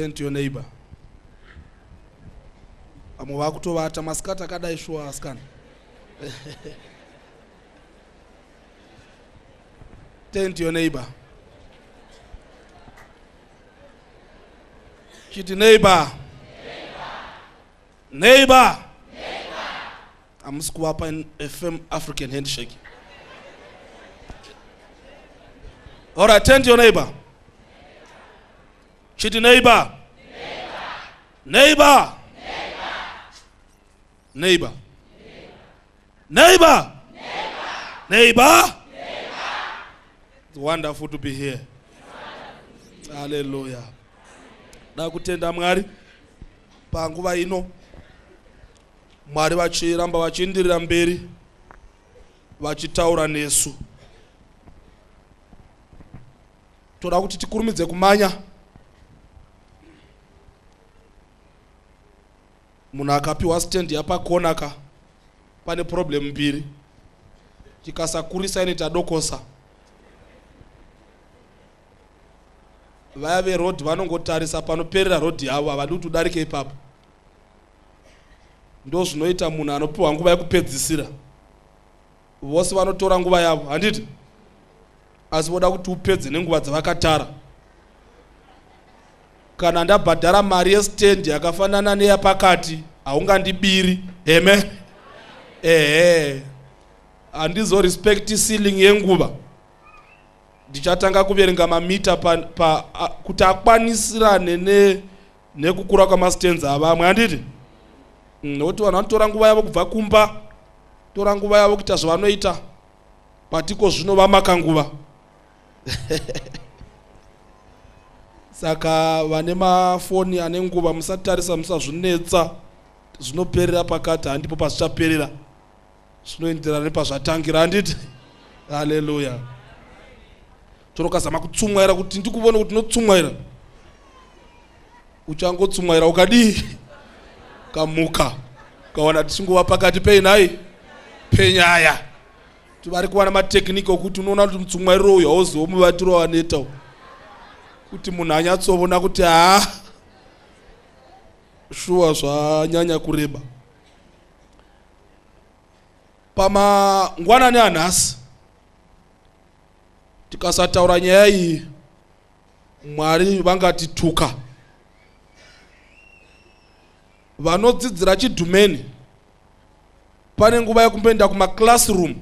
Turn to your neighbor. Vamwe vakutovata masikati akadai shuwa asikana. Turn to your neighbor. Chiti neighbor. Neighbor. Hamusi kuvapa a firm African handshake. All right, turn to your neighbor. Chiti neighbor. Neighbor. Neighbor. Neighbor. Neighbor. It's wonderful to be here. Hallelujah. Dakutenda Mwari panguva ino. Mwari vachiramba vachienderera mberi vachitaura nesu. Toda kuti tikurumidze kumanya. Munhu akapiwa stand yapakona ka pane problem mbiri. Tikasakurisa ine tadokosa. Vaya veroad vanongotarisa panoperera road yavo havadi kuti udarike ipapo. Ndozvinoita munhu anopiwa nguva yekupedzisira. Vose vanotora nguva yavo handiti? Asi voda kuti upedze nenguva dzavakatara. Kana ndabhadhara mari yestand yakafanana neyapakati haungandibiri. Amen. Ehe. Handizo respect ceiling yenguva. Ndichatanga kuverenga mamita pa, pa, a, kuti akwanisirane ne nekukura kwamastands avamwe handiti? Nokuti vanhu vanotora nguva yavo kubva kumba, tora nguva yavo kuita zvavanoita, but iko zvino vamaka nguva. Saka vane mafoni ane nguva musatarisa, musazvinetsa, zvinoperera pakati, handipo pazvichaperera, zvinoenderana nepazvatangira handiti? Haleluya. Torokazama kutsumwaira kuti ndikuvone kuti unotsumwaira. Uchangotsumwaira ukadii? Kamuka ukawana tichingova pakati pei nhai? Penyaya. Vari kuwana matekiniki okuti unoona kuti mutsumwairiro uyu hauziwo muvatiro waneta uyu. Kuti munhu anyatsovona kuti haa shuwa zvanyanya kureba. Pamangwanani anhasi tikasataura nyaya iyi Mwari vangatituka. Vanodzidzira chidhumeni pane nguva yekumboenda kumaclassroom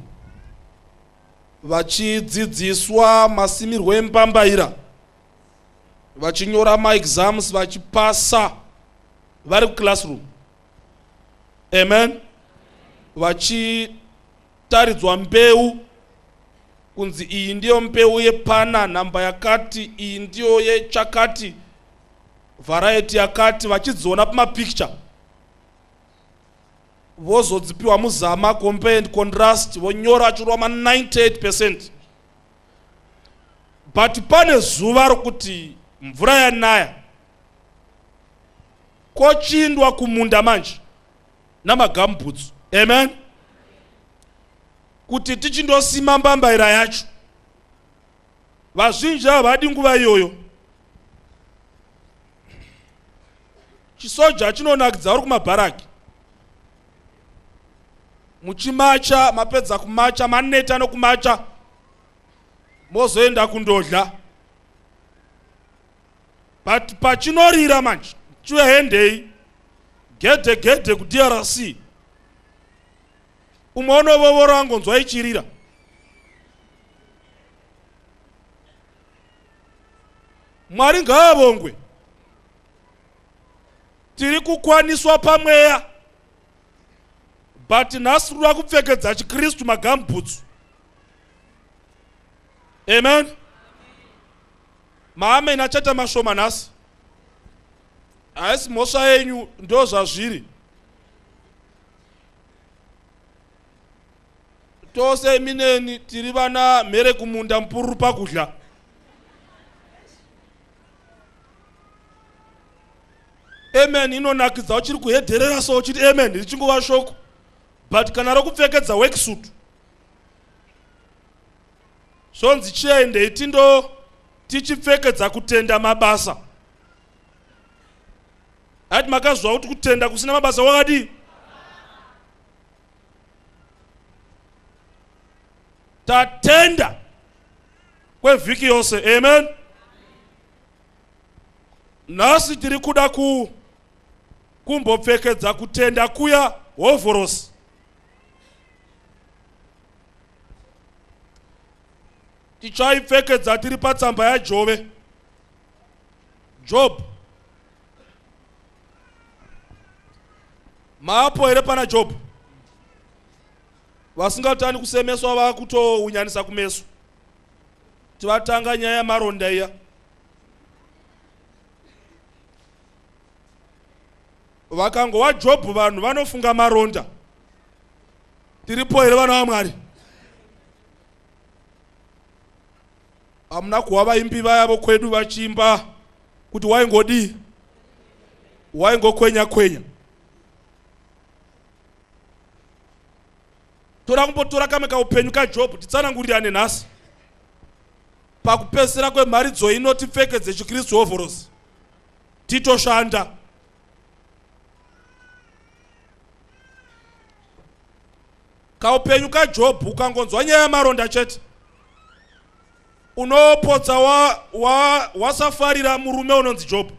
vachidzidziswa masimirwo embambaira, vachinyora maexams vachipasa vari kuclassroom. Amen. Vachitaridzwa mbeu kunzi iyi ndiyo mbeu yepana nhamba yakati, iyi ndiyo yechakati, variety yakati, vachidziona pamapicture, vozodzipiwa muzama, compare and contrast, vonyora vachirova ma 98%. But pane zuva rokuti mvura yanaya, kochindwa kumunda manje namagumboots. Amen. Kuti tichindosima mbambaira yacho. Vazhinji havadi nguva iyoyo. Chisoja chinonakidza uri kumabharaki. Muchimacha, mapedza kumacha, maneta nokumacha, mozoenda kundodla. But pachinorira manje, chihendei gedhe gedhe kuDRC. Umwe unovovora angonzwa ichirira. Mwari ngaavongwe. Tiri kukwaniswa pamweya. But nhasi tinoda kupfekedza chiKristu magambutsu. Amen. Maamen achaita mashoma nhasi. Haisi mhosva yenyu, ndo zvazviri. Tose imi neni tiri vana mhere kumunda mupururu pakudya. Amen inonakidza uchiri kuhedherera so uchiti amen richingova shoko, but kana rokupfekedza worksuit zvonzi chiendei tindo tichipfekedza kutenda mabasa. Ati makazwa kuti kutenda kusina mabasa wakadii? Tatenda kwevhiki yose. Amen. Nhasi tiri kuda ku kumbopfekedza kutenda kuya hovhorosi. Tichaipfekedza tiri patsamba yaJove. Job. Maapo here pana Job? Vasingatani kusemeswa vakutowunyanisa kumeso. Tivatanga nyaya yamaronda iya. Vakangowa Job vanhu vanofunga maronda. Tiripo here vana vaMwari? Hamuna kuwa vaimbi vaya vokwedu vachiimba kuti waingodii? Waingokwenya kwenya. Toda kumbotora kamwe kaupenyu kaJob titsanangurirane nhasi. Pakupedzisira kwemharidzo ino tipfekedze chiKristu hovhorosi. Titoshanda. Kaupenyu kaJob ukangonzwa nyaya yamaronda chete unopotsa wasafarira wa, wa murume unonzi Job.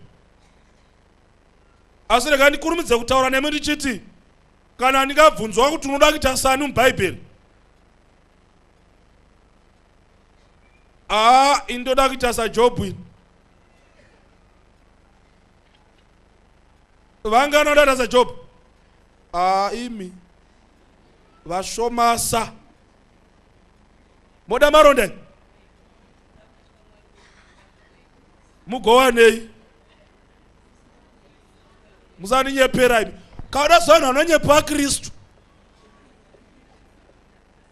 Asi rega ndikurumidze kutaura nemi ndichiti kana ndingabvunzwa kuti unoda kuita sani muBhaibheri, aa ini ndoda kuita saJob ini. Vangani vanoda kuita saJob? Aa imi vashomasa. Moda maronda mugowanei? Musandinyepera imi. Kauda zvanhu anonyepa Kristu.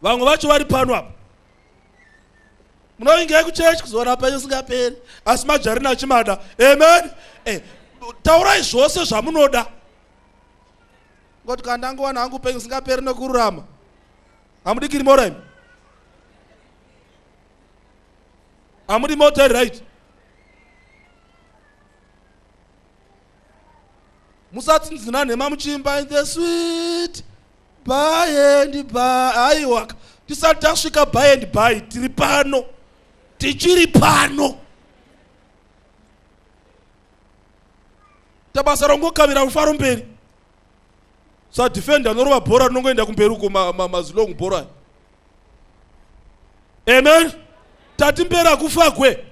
Vamwe vacho vari pano apa. Munovingai kuchechi kuzoona penyu usingaperi, asi majarina achimada. Amen. Eh, taurai zvose zvamunoda. Ngoti kana ndangowana hangu upenyu usingaperi nokururama. Hamudi kirimora imi. Hamudi mota right. Musatsinzina nhema muchiimba in the sweet by and by. Aiwa, tisati tasvika by and by, tiri pano, tichiri pano. Tabasa rongokavira rufaro mberi. Sa defender anorova bhora rinongoenda kumberi uko mazilong bhora. Amen. Tati mberi akufagwe.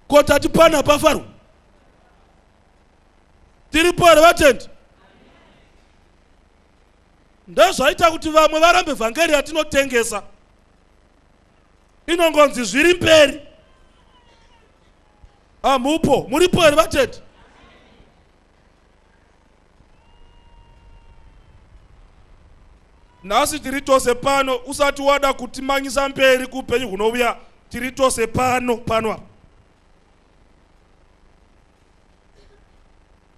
Ko tati pana pafarwa. Tiripo here vatendi? Ndozvaita kuti vamwe varambe vhangeri yatinotengesa. Inongonzi zviri mberi. Amupo, muripo here vatendi? Nhasi tiri tose pano, usati wada kutimanyisa mberi kuupenyu hunovuya, tiri tose pano pano apa.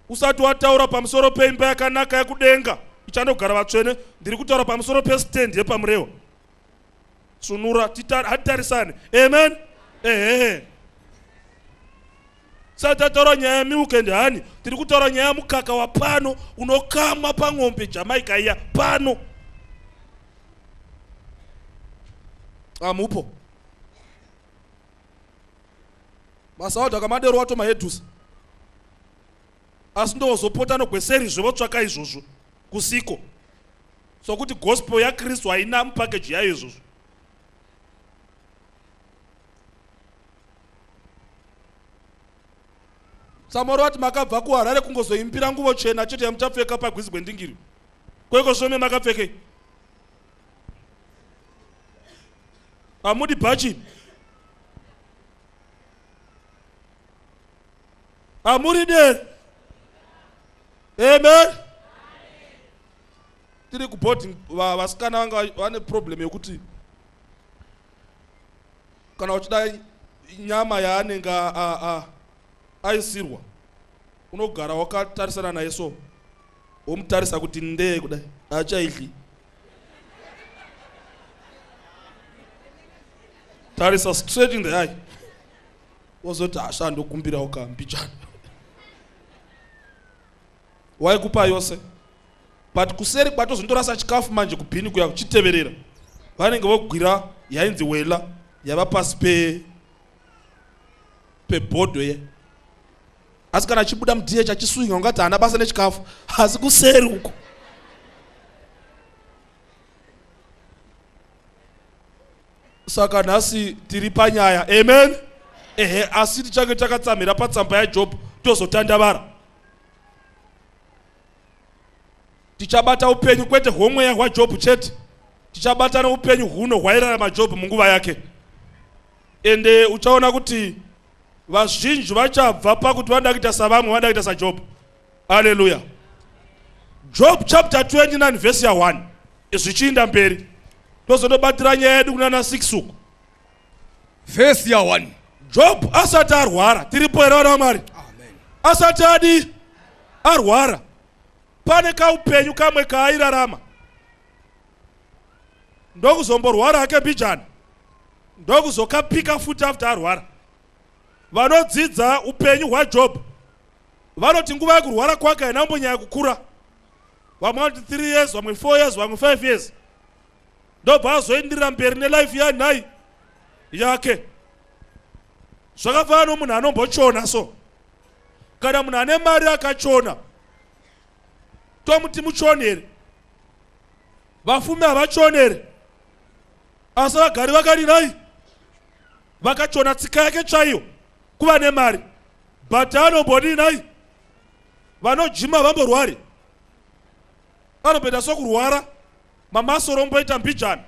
Usati wataura pamusoro peimba yakanaka yekudenga ichandogara vatsvene, ndiri kutaura pamusoro pestand yepaMurewa. Sunura, hatitarisane. Amen. Ehe. Sati tataura nyaya yemilk and honey, tiri kutaura nyaya yemukaka wapano unokamwa pang'ombe Jamaica iya pano. Amupo. Masawadha akamadero wato mahedusa. Asi ndozopota nogweserizve votsvaka izvozvo kusiko. Sokuti gospel yaKristu haina mupackage yayo izvozvo. Samoro vati makabva kuHarare kungozoimbira nguvo chena chete yamuchapfeka pagwizi gwendingiri. Kweko zvome makapfekei? Hamudi bhachi? Hamuri dere? Amen. Tiri kuboarding vasikana vanga vane problem yekuti kana uchida nyama yaanenge aisirwa unogara wakatarisana naye so womutarisa kuti ndee kudai achaidli. Tarisa straight in the eye wozoti asha ndokumbirawo kambijana. Waikupa yose. But kuseri kwatozondorasa chikafu manje kubhini kuya kuchiteverera. Vanenge vogwira yainzi wela yava pasi pe pebhodho ye. Asi kana achibuda muDH achiswinga ungati haana basa nechikafu asi kuseri uko. Saka nhasi tiri panyaya. Amen. Ehe, asi tichange takatsamhira patsamba yaJob tozotandavara. Tichabata upenyu kwete hwomweya hwaJob chete. Tichabata neupenyu huno hwairarama Job munguva yake. Ende uchaona kuti vazhinji vachabva pakuti vanoda kuita savamwe vanoda kuita saJob. Haleluya. Job chapter 29 verse ya 1 zvichiinda mberi tozonobatira nyaya yedu kunana 6 uko. Verse ya 1. Job asati arwara, tiripo here vana vaMwari? Amen. Asati adi arwara, pane kaupenyu kamwe kaairarama, ndokuzomborwara hake mbijana, ndokuzokapika futi after arwara. Vanodzidza upenyu hwaJob vanoti nguva yekurwara kwake haina kumbonyanya kukura. Vamwe vanoti 3 years, vamwe 4 years, vamwe 5 years. Ndobva azoendirira mberi nelife yanhai yake. Zvakafanana nomunhu anombochona so. Kana munhu ane mari akachona, tomuti muchoni here? Vafumi havachoni here? Asi vagari vakadinai? Vakachona tsika yake chaiyo kuva nemari. But anombodinai? Vanojima vamborwari. Anomboita sokurwara, mamasoro omboita mbijana.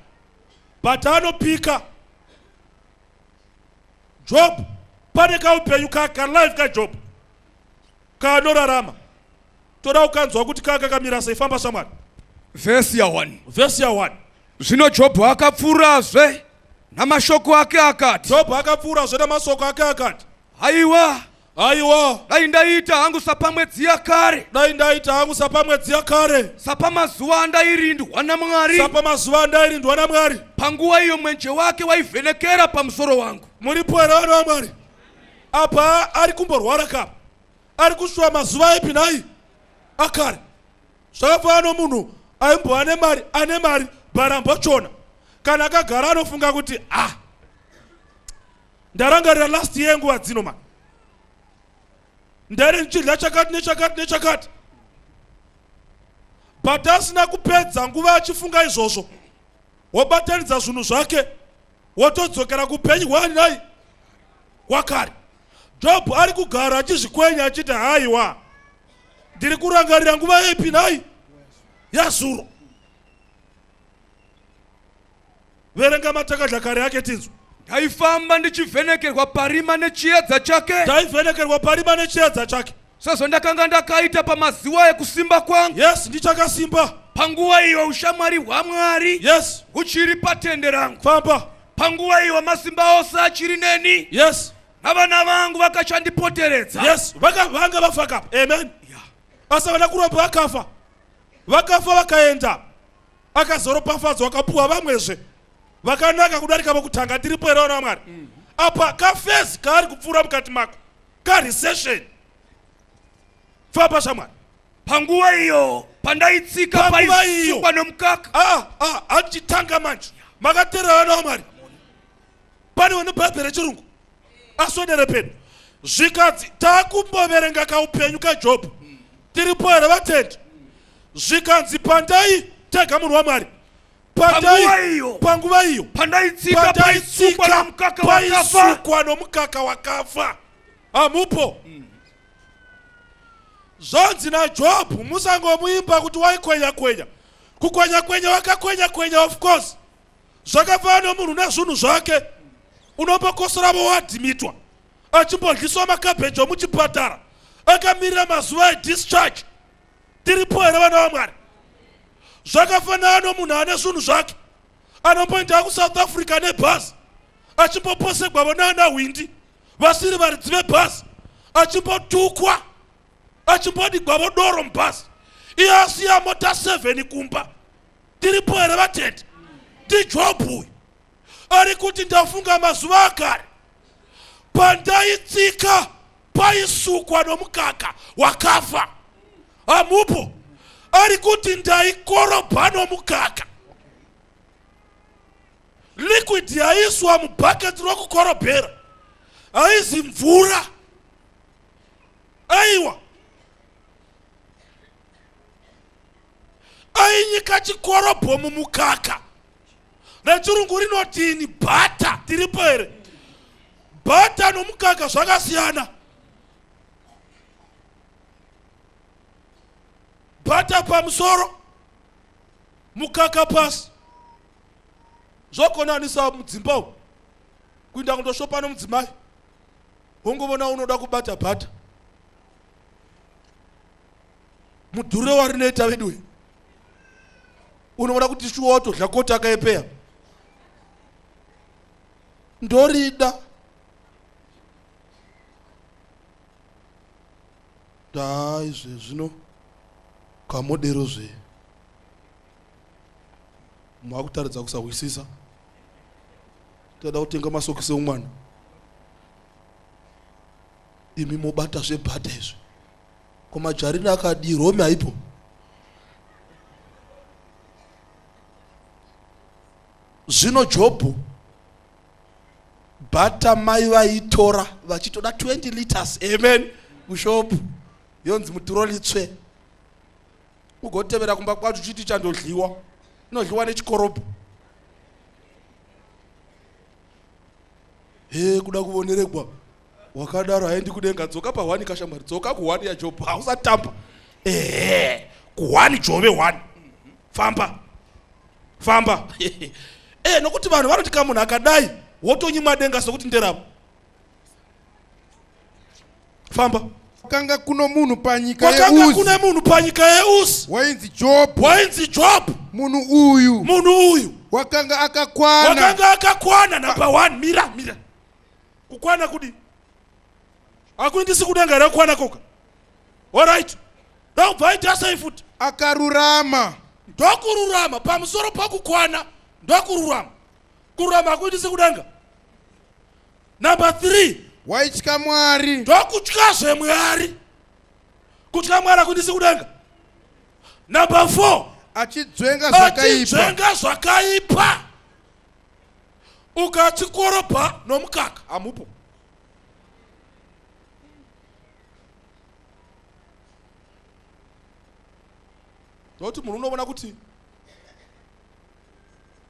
But anopika. Job pane kaupenyu kaka life kaJob kaanorarama. Toda kukanzwa kuti kaka kamira sei. Famba shamwari. Vhesi ya 1. Vhesi ya 1. Zvino Jobho akapfuurazve namashoko ake akati. Jobho akapfuurazve namasoko ake akati. Haiwa. Haiwa. Dai ndaita hangu sapamwedzi yakare. Dai ndaita hangu sapamwedzi yakare. Sapamazuva andairindwa naMwari. Sapamazuva andairindwa naMwari. Panguva iyo mwenje wake waivhenekera pamusoro wangu. Muripo here vana vaMwari? Apa ari kumborwara ka? Ari kushuwa mazuva epi nhai? Akare. Zvakafanana nomunhu aimbova nemari, ane mari, but ambochona. Kana akagara anofunga kuti ah, ndarangarira last year nguva dzino man. Ndari ndichidya chakati nechakati nechakati. But asina kupedza nguva achifunga izvozvo, wobatanidza zvinhu zvake, wotodzokera kupenyu hwani nhai wakare. Job ari kugara achizvikwenya achiti haiwa, ndiri kurangarira nguva yepi nhai yazuro. Verenga matakadya kare ake tinzwe. Ndaifamba ndichivhenekerwa parima nechiedza chake. Ndaivhenekerwa parima nechiedza chake. Sezvo ndakanga ndakaita pamazuva ekusimba kwangu. Yes, ndichakasimba. Panguva iyo ushamwari hwaMwari. Yes. Huchiri patende rangu. Famba. Panguva iyo masimba ose achiri neni. Yes. Navana vangu vakachandipoteredza. Yes, vanga vafa kapa. Amen. Yeah. Asi vana kuromba vakafa. Vakafa vakaenda. Akazoropafadzwa akapuwa vamwezve vakanaka kudarika vokutanga. Tiripo here vana vaMwari? Apa kafezi kaari kupfuura mukati mako karecession. Famba shamwari. Panguva iyo pandaitsika paisukwa nomukaka. Achitanga manje. Makateerera vana vaMwari. Pane vane Bhaibheri rechirungu aswedere pedu. Zvikanzi takumboverenga kaupenyu kaJob. Tiripo here vatendi? Zvikanzi pandai tega munhu waMwari. Pandai panguva iyo pandaitsika paisukwa nomukaka wakafa. Hamupo. Zvanzi naJob musangomuimba kuti waikwenya kwenya. Kukwenya kwenya wakakwenya kwenya of course. Zvakafanana nomunhu nezvinhu zvake. Unombokosora vowadhimitwa achimbodliswa makabheji omuchipatara akamirira mazuva edischarge. Tiripo here vana vaMwari? Zvakafanana nomunhu ane zvinhu zvake anomboenda kuSouth Africa nebhazi achimboposegwavo naana hwindi vasiri varidzi vebhazi, achimbotukwa achimbodigwavo doro mubhazi, iye asiya mota 7 kumba. Tiripo here vatendi? NdiJob uyu ari kuti ndafunga mazuva akare pandaitsika paisukwa nomukaka wakafa. Hamu Hamupo. Ari kuti ndaikorobha nomukaka. Liquid yaiswa mubhaketi rokukorobhera haizi mvura. Aiwa, ainyika chikorobho mumukaka. Rechirungu rinotini? Bhata. Tiripo here? Bhata nomukaka zvakasiyana. Bhata pamusoro, mukaka pasi. Zvokonanisa mudzimba umu kuinda kundoshopa nomudzimai, wongovona unoda kubata bhata. Mudhuriro warinoita veduwe, unoona kuti shuwa watodya koti akaepeya. Ndorida dai zvezvino kamodero zve makutaridza kusahwisisa. Toda kutenga masokisi omwana, imi mobata zvebhata izvi. Komajarina akadii? Rome haipo. Zvino Jobhu, bhata mai vaitora vachitoda 20 liters, amen, kushopu yonzi muturoli tsve, ugotevera kumba kwacho chiti chandodliwa, inodliwa nechikorobho. He, kuda kuvoneregwa wakadaro haendi kudenga. Dzoka pahwani kashamwari, dzoka kuhwani yaJobho, hausatamba. Ehe, kuhwani jove hwani, famba famba. E, nokuti vanhu vanoti kamunhu akadai wotonyimwa denga sokuti nderavo. Famba. Kwakanga kuno munhu panyika Kwakanga yeUzi kune munhu panyika yeUzi wainzi Jobho. Wainzi Jobho. Munhu uyu Munhu uyu wakanga akakwana wakanga akakwana. Number one, mira mira, kukwana kudi hakuindisi kudenga here kukwana koka? Alright, ndokubva aita sei futi? Akarurama. Ndokururama. Pamusoro pakukwana ndokururama. Kururama hakuindisi kudenga. Number three. Waitya Mwari. Ndokutyazve Mwari. Kutya Mwari hakuindisi kudenga. Number four. Achidzvenga zvakaipa. Achidzenga zvakaipa. Ukachikorobha nomukaka, hamupo. Nokuti munhu unoona kuti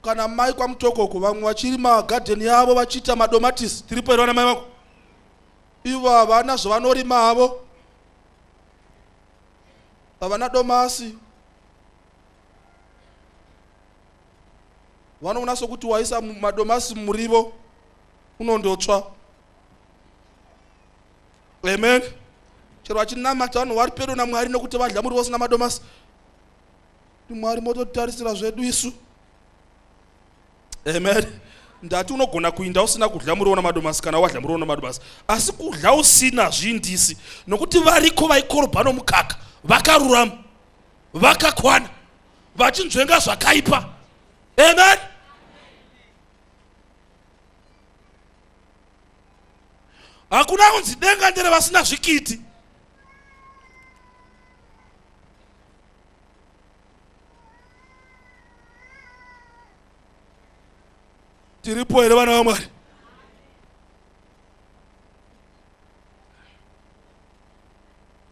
kana mai kwaMutokoko vamwe vachiri magadheni yavo vachiita madomatisi, tiripo here vana mai vako? Ivo havana zvavanorima havo, havana domasi. Vanoona sokuti waisa madomasi mumurivo unondotsva. Amen. Chero vachinamata, vanhu vari pedo naMwari nokuti vadya murivo usina madomasi. Mwari mototarisira zvedu isu. Amen. Ndati unogona kuinda usina kudya muriwo namadomasi kana wadya muriwo namadomasi, asi kudya usina zvindisi, nokuti variko vaikorobha nomukaka, vakarurama, vakakwana, vachinzvenga zvakaipa. Amen. Hakuna kunzi denga ndere vasina zvikiti. Tiripo here vana vaMwari?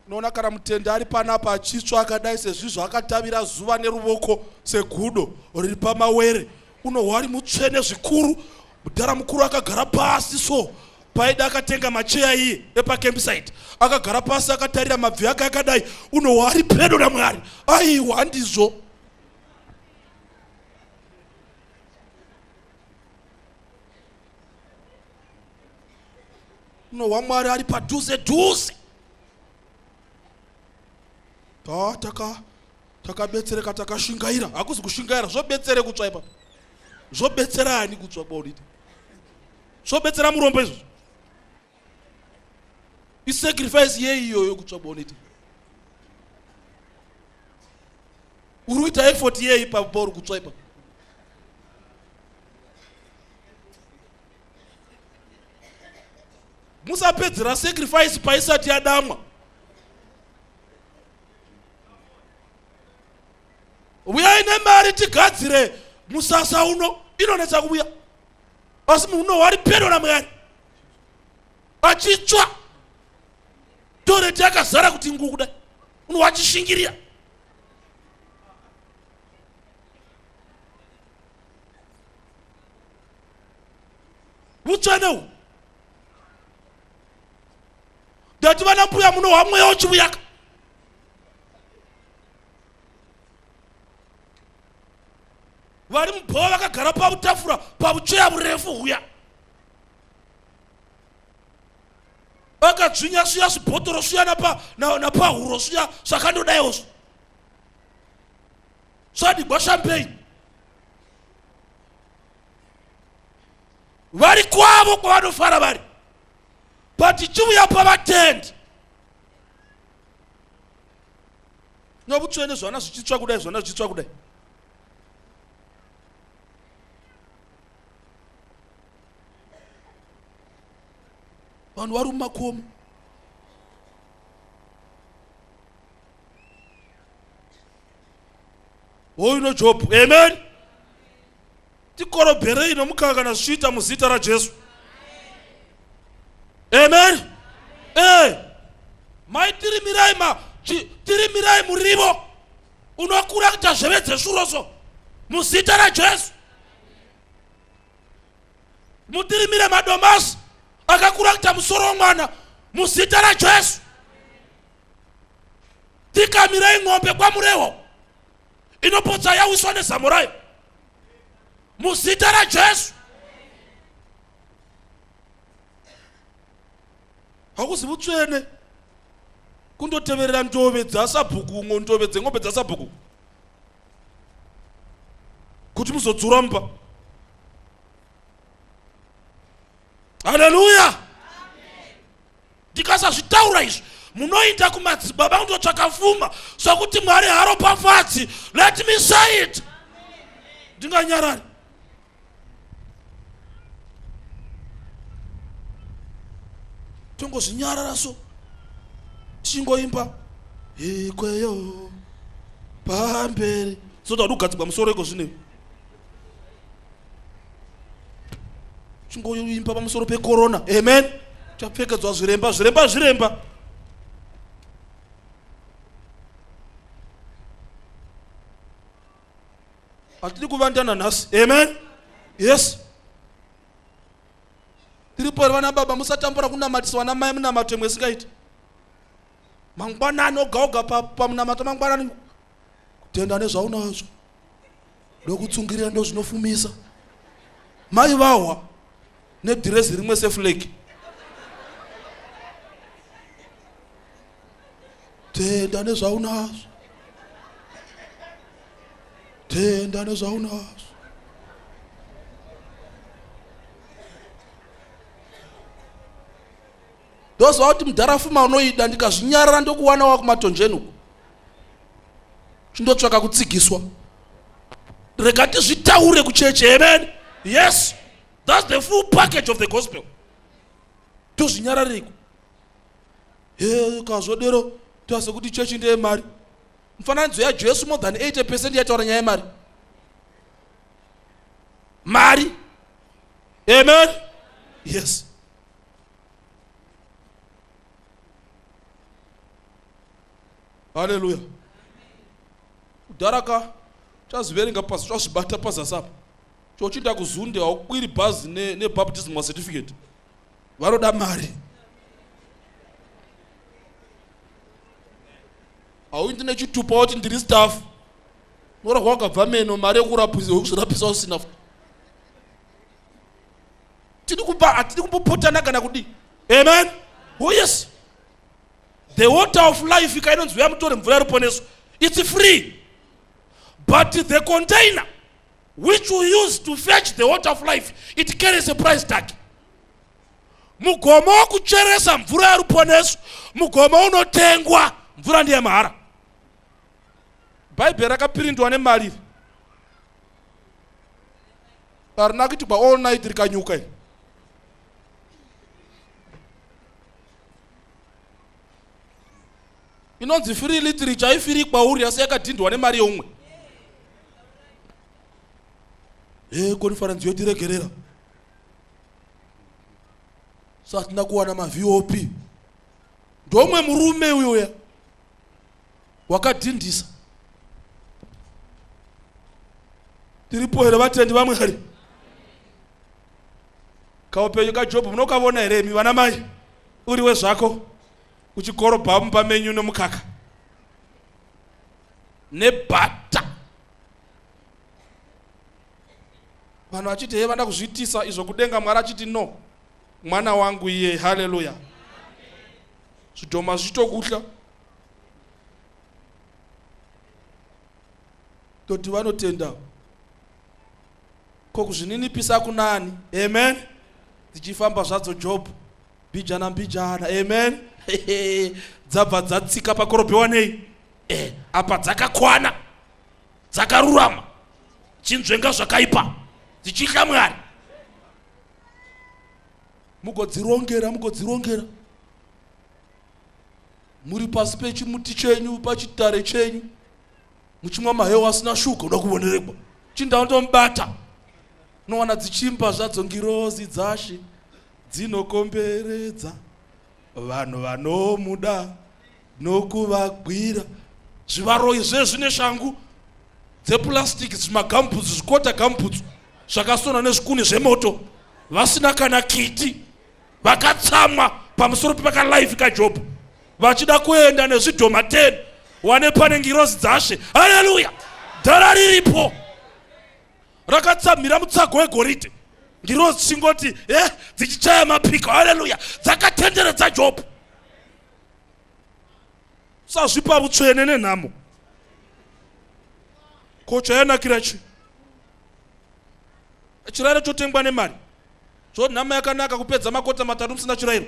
Unoona kana mutende ari panapa achitsva akadai sezvizvo, akatavira zuva neruvoko segudo riri pamawere, unohwa ari mutsvene zvikuru. Mudhara mukuru akagara pasi, so paida akatenga macheya iye epacampsite, akagara pasi akatarira mabvi ake akadai, unohwa ari pedo naMwari. Aiwa, handizvo. Unohwa Mwari ari padhuze dhuze. Ta taka takabetsereka, takashingaira. Hakuzi kushingaira, zvobetsere kutsva ipapo? Zvobetsera ani kutsva kwaurita? Zvobetsera murombo izvozvo? Isacrifice yei iyoyo kutsva kwaunoita? Uri kuita effort yei ipapo pauri kutsva ipapo? Musapedzera sacrifice paisati yadamwa. Uyai nemari tigadzire musasa uno. Inonetsa kuvuya, asi munhu uno wari pedo naMwari achitsva, toreti yakazara kuti ngu kudai, uno wachishingirira. Vutsvene uhu. Ndati vana mbuya munohwa mweya uchivuyaka. Vari mubhova vakagara pavutafura pavucheya vurefu huya, vakadzvinya sviya zvibhotoro sviya napahuro sviya zvakandodaiwo svadigwa champagne. Vari kwavo kwavanofara vari, but chiuya pavatendi novutsvene, zvana zvichitsva kudai, zvana zvichitsva kudai. Vanhu vari mumakomo, hoyu nojobhu. Amen. Tikorobherei nomukaka kana zvichiita muzita raJesu. Amen. E mai, tirimirai ma tirimirai murivo unokura kuita zheve dzesvuroso muzita raJesu. Mutirimire madomasi akakura kuita musoro womwana muzita raJesu. Tikamirai ng'ombe kwamurewo inopotsa yawiswa nezamo rayo muzita raJesu. Hakuzi vutsvene kundoteverera ndove dzasabhuku, ndove dzeng'ombe dzasabhuku kuti muzodzura mumba. Haleluya. Ndikasazvitaura izvi, munoenda kumadzibaba kundotsvaka fuma sokuti Mwari haropafadzi. Let me say it, ndinganyarari. Tongozvinyarara so, tichingoimba ikweyo pamberi soda kugadzigwa musoro iko zvinei, chingoimba pamusoro pekorona. Amen. Chapfekedzwa zviremba, zviremba, zviremba. Hatidi kuvandana nhasi. Amen. Yes, tiripo here vana baba? Musatambura kunamatisa vana mai munamato imwe isingaiti. Mangwanani oga oga pamunamato mangwanani, kutenda nezvaunazvo ndokutsungirira ndo zvinofumisa. Mai vahwa nedhirezi rimwe sefleki. Tenda nezvaunazvo, tenda nezvaunazvo. Ndoziva kuti mudhara fuma unoida, ndikazvinyarara ndokuwana wakumatonjeni uku chindotsvaka kutsigiswa. Rega tizvitaure kuchechi. Amen. Yes, that's the full package of the gospel. Tozvinyarariko he kazvodero tasekuti chechi ndeyemari? Mufananidzo yaJesu more than 80% yataura nyaya yemari, mari. Amen. Yes. Haleluya. Kudhara ka chaziverenga pasi, chazvibata pazasi apa, chochinda kuzunde, haukwiri bhazi nebaptism certificate, vanoda mari. Hauindi nechitupa wati ndiri staff, norahwa wakabva meno, mari yekuzvirapisa usina. Tidi kuba, hatidi kumbopotana kana kudii. Amen. Oh yes, the water of life ika inonzi uya mutore mvura yeruponeso. It's free, but the container which we use to fetch the water of life, it carries a price tag. Mugomo wokucheresa mvura yeruponeso, mugomo unotengwa. Mvura ndiye mahara. Bhaibheri rakapirindwa nemari, harina kuitigwa all night rikanyuka iri. Inonzi free literature, haifiri kwauri, asi yakadhindwa nemari yeumwe. E konifaranzi yotiregerera so hatina kuwana mavop. Ndomwe murume uyoya wakadhindisa. Tiripo here vatendi vamwari? Kaupenyu kajobhu munokavona here imi vana mai? Uriwe zvako uchikorobha mumba menyu nomukaka nebhata, vanhu vachiti he vada kuzviitisa izvo, kudenga Mwari achiti no, mwana wangu iye. Haleluya. Zvidhoma zvichitokuhla toti vanotenda ko kuzvininipisa kunani. Amen. Dzichifamba zvadzo Jobhu mbijana mbijana. Amen. Dzabva dzatsika pakorobhewa nei? Apa dzakakwana, dzakarurama, chinzvenga zvakaipa, dzichitya Mwari. Mugodzirongera, mugodzirongera muri pasi pechimuti chenyu, pachitare chenyu, muchimwa maheu asina shuga. Uda kuvonerekwa chindaundomubata, unowana dzichimba zvadzo ngirozi dzashe dzinokomberedza vanhu vanomuda nokuvagwira. Zvivaroyi zvezvine shangu dzepurasitiki, zvimagambutsu, zvikota gambutsu zvakasonwa nezvikuni zvemoto, vasina kana kiti, vakatsamwa pamusoro pepakalaifi kajobhu, vachida kuenda nezvidhoma 10. Wane pane ngirozi dzashe. Haleluya. Dhara riripo rakatsamhira mutsago wegoridhe, ngirozi dzichingoti dzichichaya mapiko. Haleluya. Dzakatenderedza Jobhu. Sazvipa vutsvene nenhamo, ko chayanakira chi chirayiro chotengwa nemari? Zvo nhamo yakanaka kupedza makota 3 musina chirayiro.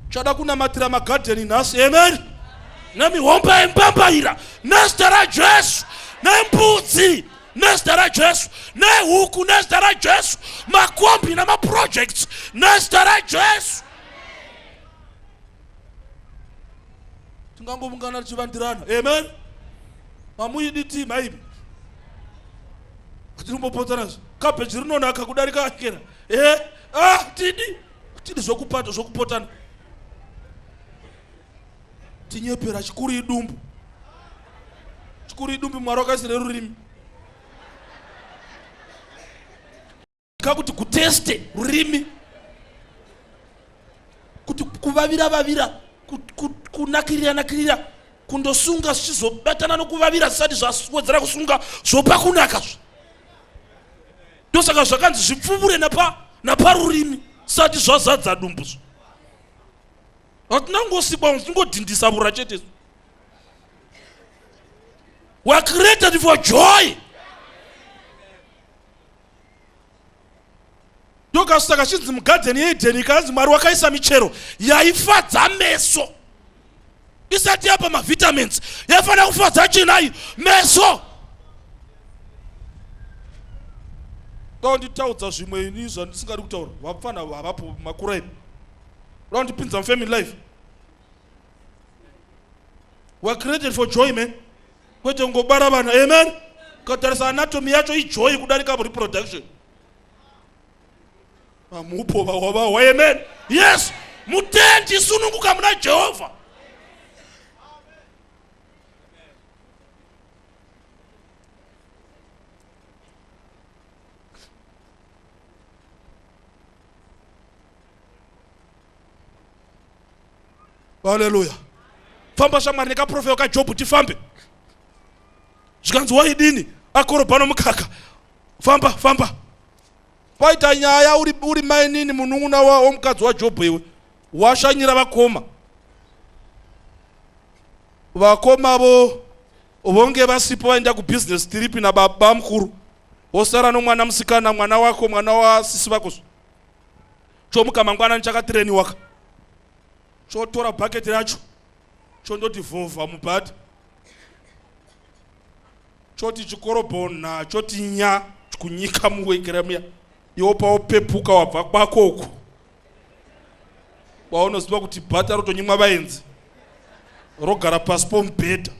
Chada kunamatira magadheni nhasi. Amen. Nemihomba yembambaira nezita raJesu, nembudzi nezita raJesu, nehuku nezita raJesu, makombi namaprojects nezita raJesu. Tingangovungana tichivandirana. Amen. Mamuidi tii maibi atinombopotanazve kabheji rinonaka kudarika akera. Tidi tidi zvokupata zvokupotana tinyepera. Chikuru idumbu, chikuru idumbu. Mwari wakaisire rurimi kakuti kuteste rurimi, kuti kuvavira vavira, kunakirira nakirira, kundosunga zvichizobatana nokuvavira zvisati zvawedzera kusunga zvopa kunaka. Ndosaka zvakanzi zvipfuvure naparurimi sati zvazadza dumbu. Hatina kungosikwa tingodhindisa vura chete. We are created for joy. Ndokasaka chinzi mugadheni yeEdheni ikanzi Mwari wakaisa michero yaifadza meso. Isati yapa mavitamins, yaifanira kufadza chinai? Meso. Ndonditaudza zvimwe ini zvandisingadi kutaura. Vapfana havapo, makura edu. Uda kundipinza mufamily life? We are created for joy, man, kwete kungobara vana. Amen. Ukatarisa anatomy yacho, ijoy kudarika reproduction. Amupo vawavawa. Amen. Yes, mutendi, sununguka muna Jehovha. Haleluya. Famba shamwari nekaprofeo kaJobhu, tifambe. Zvikanzi waidini akorobha nomukaka? Famba, famba. Paita nyaya, uri mainini munun'una womukadzi waJobhu, iwe washanyira vakoma. Vakoma vo vonge vasipo, vaenda kubusiness trip nababa mukuru, wosara nomwana musikana, mwana wako, mwana wasisi vako. Chomuka mangwanani chakatireniwaka, chotora bhaketi racho, chondoti vhovha mubhadha, choti chikorobhona, choti nya kunyika muwekera muya. Iwo pawopepuka wabva kwako uku kwaunoziva kuti bhata rotonyimwa vaenzi. Rogara pasi pomubhedha.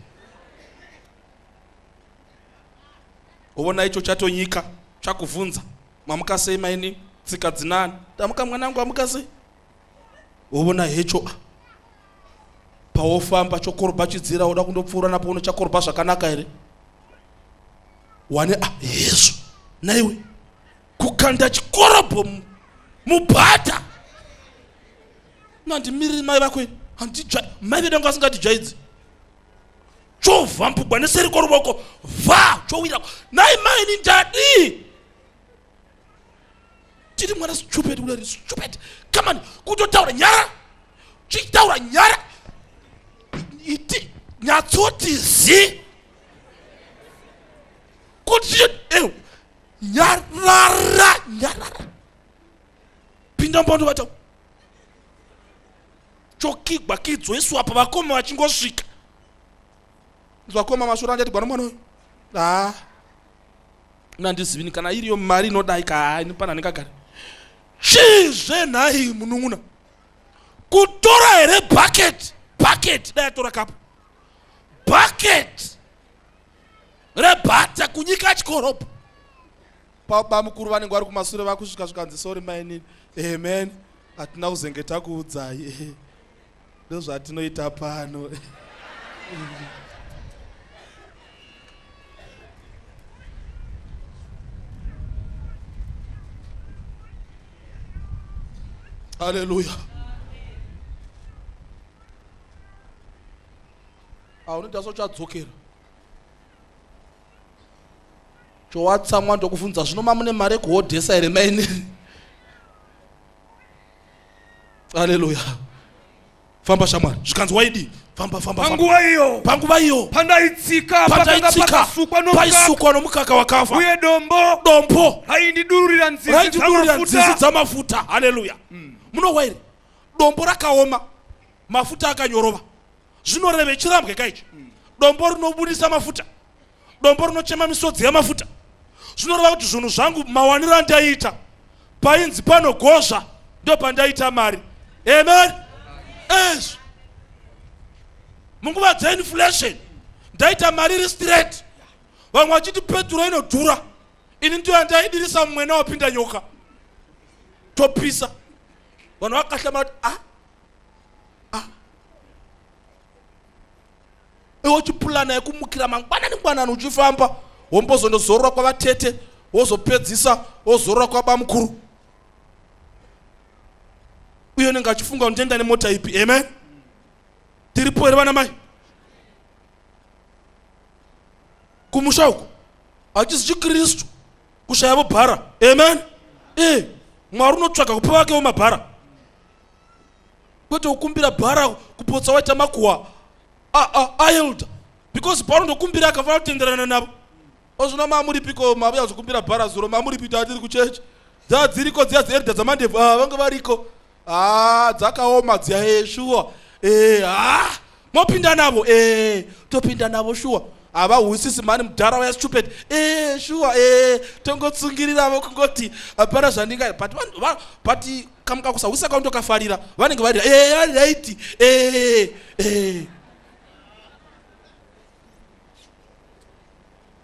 Wovona icho chatonyika chakuvhunza mamuka sei maini tsika dzinani tamuka mwanangu amuka sei wovona hecho ah. Pawofamba chokorobha chidzira woda kundopfuura napo uno chakorobha zvakanaka here wane ah hezvo naiwe kukanda chikorobho mubhata nandimiriri mai vako ini handija mai vedu vanga vasingandijaidzi chovhambugwa neseri koruvoko vha chowira nai maini ndadii tiri mwana stupid kudari stupid come on kutotaura nyara chitaura nyara iti nyatsoti zi kuti eh, nyarara nyarara pinda mbondo vata chokigwa kidzo isu apa vakoma vachingosvika vakoma mashure andati gwana mwana uyu haa nandizivini kana iriyo mari inodai kaa inopana ndingagare chizve nhai munun'una kutora here bucket bucket dai atora kapu bucket rebhata kunyika chikorobho Bamukuru vanenge vari kumasure vakusvika zvikanzi sorry mainini. Amen. Hatina kuzenge takuudzai. Ndozvatinoita pano. Hallelujah. Aunoita sochadzokera. Chowatsamwa ndokuvhunza zvino mamune mari yekuhodhesa here maini? Haleluya. Famba shamwari. Zvikanzi waidii? Famba famba famba. Panguva iyo Panguva iyo pandaitsika pakanga pandaitsika pakasukwa nomukaka paisukwa nomukaka wakafa uye dombo dombo raindidururira nzizi raindidurira nzizi dzamafuta dzamafuta. Haleluya. Munohwa here? Dombo rakaoma, mafuta akanyorova. Zvinoreve chirambwe kaichi. Dombo rinobudisa mafuta. Dombo rinochema misodzi yamafuta. Zvinoreva kuti zvinhu zvangu mawaniro andaiita painzi panogozva ndopandaita mari. Amen. Ezvo. Munguva dzeinflation ndaita mari iri straight. Vamwe vachiti peturo inodhura. Ini ndiyo yandaidirisa mumwena wapinda nyoka. Topisa. Vanhu vakahlama kuti ah ah iwe uchipulana yekumukira mangwanani ngwanani uchifamba wombozondozorora kwavatete wozopedzisa wozorora kwabamukuru uye unenge achifunga kuti ndienda nemota ipi amen tiripo here vana mai kumusha uku hachisi chikristu kushayavo bhara amen e mwari unotsvaga kupa vakewo mabhara kwete kukumbira bhara kupotsa waita makuhwa aelder because paunondokumbira akafanira kutenderana navo ozvino mamuripiko mavuya kuzokumbira bhara zuro mamuripi tatiri kuchechi dzaa dziriko dziya dzeelder dzamandebvu ah, vange variko ah, dzakaoma dziya e shuwa e ah, mopinda navo e topinda navo shuwa havahwisisi mhani mudhara waya stupid e shuwa e tongotsungiriravo kungoti hapana zvandinga but, but kamuka kusahwisa kaundokafarira vanenge vari eh, vari right eh, eh.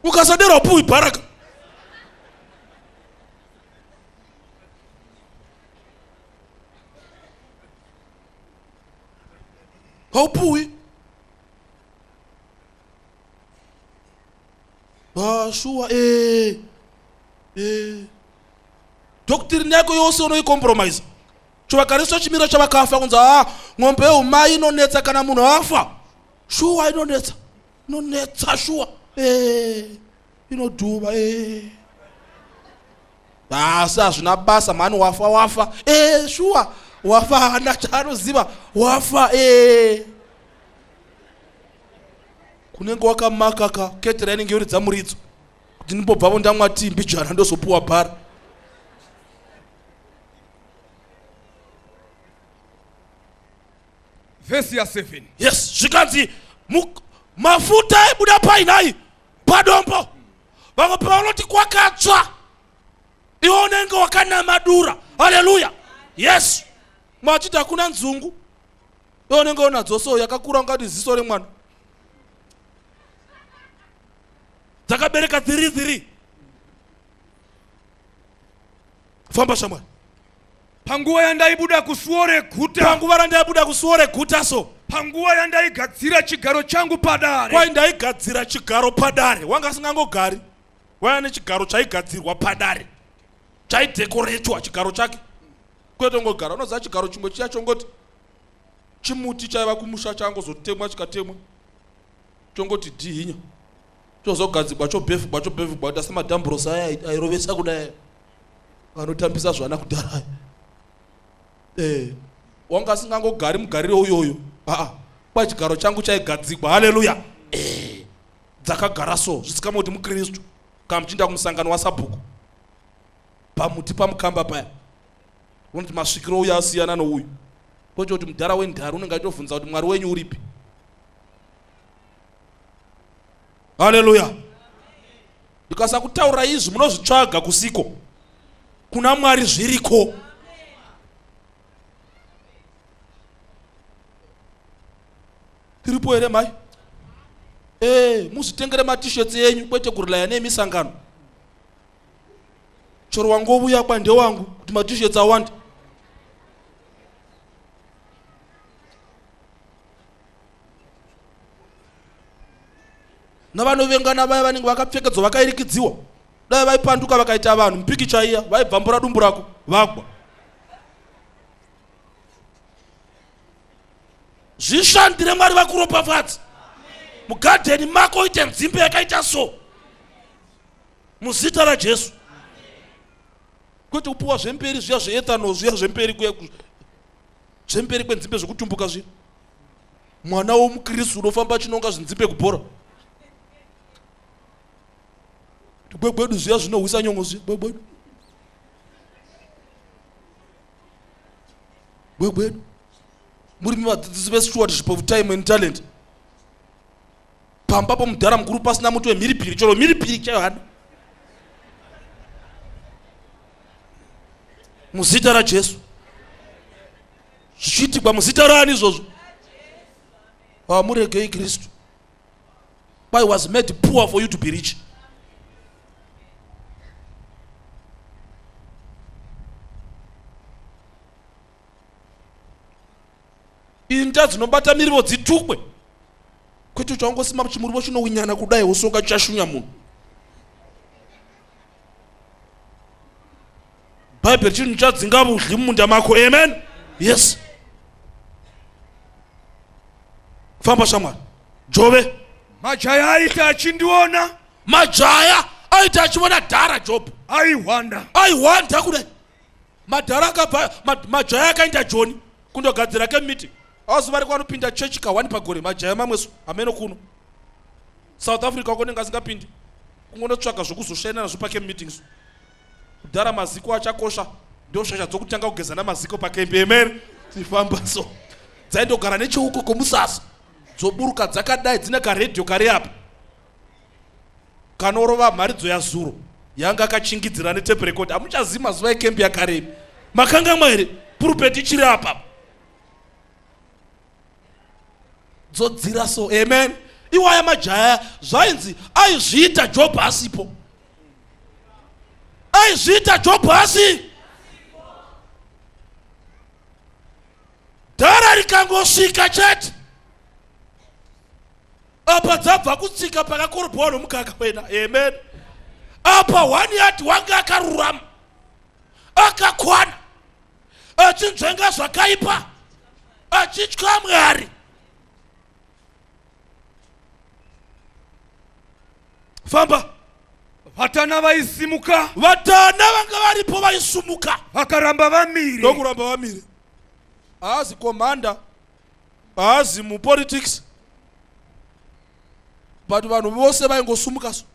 Ukasadero upuwi baraka. Haupuwi. Ah, shuwa eh. Eh. Doctrine yako yose unoicompromise. Chivakariswa chimiro chavakafa kunzi ah ng'ombe yeumai inonetsa kana munhu afa. Shuwa inonetsa. Inonetsa shuwa. Eh. Inodhuva eh. Asi hazvina basa mhani wafa wafa. Eh shuwa wafa haana chaanoziva wafa eh. Kunenge wakamaka ka ketera inenge yoridza muridzo. Kuti ndimbobvavo ndamwa tii mbijana ndozopuwa bhara. Vhesi ya 7. Yes, zvikanzi mafuta aibuda painai padombo. Vamwe pavanoti kwakatsva iwe unenge wakanama dura. Haleluya. Yes. Mwachiti hakuna nzungu. Iwe unenge unadzo so yakakura ungati ziso remwana. Dzakabereka 3 3. Famba shamwari. Panguva yandaibuda kusuo reguta. Panguva randaibuda kusuo reguta so. Panguva yandaigadzira chigaro changu padare. Kwai ndaigadzira chigaro padare. Wanga asingangogari. Waiva nechigaro chaigadzirwa padare. Chaidekoretwa chigaro chake. Kwete ngogara. Unoziva chigaro chimwe chiya chongoti chimuti chaiva kumusha changozotemwa chikatemwa. Chongoti dhihinya. Chozogadzigwa chobhevhugwa chobhevhugwa kuita semadhambhurosi aya airovesa kudai. Vanotambisa zvana kudhara aya. Eh, wanga asingangogari mugariro uyoyo. Aa, kwa chigaro changu chaigadzigwa. Haleluya. Eh, dzakagara so zvisikama kuti muKristu kana muchiinda kumusangano wasabhuku pamuti pamukamba paya unoti masvikiro uyo asiyana nouyu, kwete kuti mudhara wendhari unenge achitovhunza kuti Mwari wenyu uripi. Haleluya. Ndikasakutaura izvi munozvitsvaga kusiko kuna Mwari zviriko. Tiripo here mhai? Eh, muzvitengere matishets enyu kwete kurilaya neemisangano. Chero wangovuya kwa ndewangu kuti matishets awande. Navanovengana vaya vanenge vakapfekedzwa vakairikidziwa, dai vaipanduka vakaita vanhu mupikicha iya vaibvambura dumbu rako vagwa. Zvishandire Mwari vakuropafadze. Mugadheni mako uite nzimbe yakaita so muzita raJesu, kwete kupiwa zvemberi zviya zveethanol zviya zvemberi kuya zvemberi kwenzimbe zvekutumbuka zviya. Mwana womuKristu unofamba achinonga zvinzimbe kubhora gwegwedu zviya zvinohwisa nyongo zviya gwegwedu gwegwedu. Muri vadzidzisi vestewardship of time and talent pamba pomudhara mukuru pasina muti wemhiripiri, chero mhiripiri chaiyo hana. Muzita raJesu zvichiitikwa muzita raani izvozvo? Hamuregei Kristu. I was made poor for you to be rich. Inda dzinobata mirivo dzitukwe, kwete kuti wangosima chimurivo chinowinyana kudai wosonga chichashunya munhu. Bhaibheri chinhu chadzinga vudyi mumunda mako. Amen. Yes. Famba shamwari. Jove. Majaya aita achindiona. Majaya aita achiona dhara Job. Aihwanda. Aihwanda kudai. Madhara akabva majaya akaenda Joni kundogadzira camp meeting. Azi vari kwanopinda church ka 1 pagore majaya mamwe so hameno kuno. South Africa uko nenga asingapindi. Kungonotsvaga zvokuzoshaina nazvo pa camp meetings. Kudhara maziko achakosha ndoshasha dzokutanga kugeza namaziko pakembi. Amen. Tifamba so. Dzaindogara necheuko komusasa. Dzoburuka dzakadai dzine karedhiyo kari apa. Kanorova mharidzo yazuro yanga akachingidzira netape record. Hamuchazivi mazuva ekembi yakaremi. Makangamwa here? Pulpit ichiri apa. Dzodzira so. Amen. Iwaya majaya zvainzi aizviita Job asipo. Aizviita Job asi. Dhara rikangosvika chete. Apa dzabva kutsika pakakorobhowa nomukaka wena. Amen. Apa one yard wanga akarurama. Akakwana. Achinzvenga zvakaipa. Achitya Mwari. Famba. Vatana vaisimuka. Vatana vanga varipo vaisumuka. Vakaramba vamire. Ndokuramba vamire. Haazi commander. Haazi mupolitics. But vanhu vose vaingosumuka so.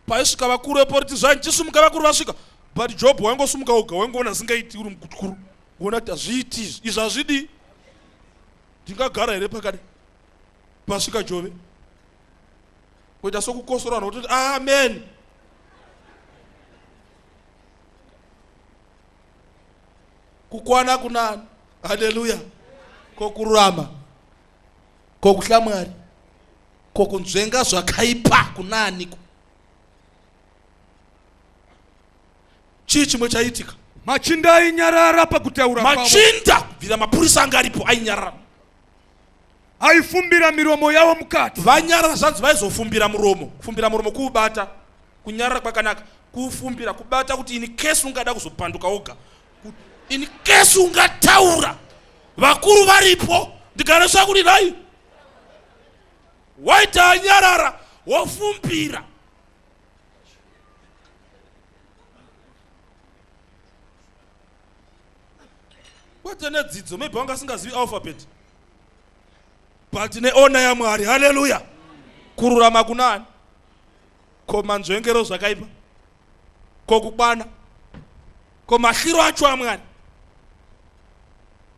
Paisvika vakuru vepolitics zvaichisumuka vakuru vasvika. But Job waingosumuka oga, waingoona zvisingaiti uri mukuru. Uona kuti hazviiti izvi, izvi hazvidi. Ndingagara here pakadai? Pasvika Jove. Kuita sokukosora vanhu vototi amen. Kukwana kunani? Haleluya. Ko kururama, ko kuhla Mwari, ko kunzvenga zvakaipa kunaaniko? Chii chimwe chaitika? Machinda ainyarara pakutaura kwavo. Machinda kubvira mapurisa anga aripo ainyarara. Aifumbira miromo yavo mukati. Vanyarara zvanzi vaizofumbira muromo. Kufumbira muromo kuubata. Kunyarara kwakanaka. Kufumbira kubata kuti in case ungada kuzopanduka woga. In case ungataura vakuru varipo ndikaresva kuti dai waita anyarara wofumbira. Kwete nedzidzo, maybe wanga asingazivi alphabet. But neona yaMwari, haleluya. Kururama kunani? Ko manzvengero zvakaipa? Ko kukwana? Ko mahliro acho aMwari?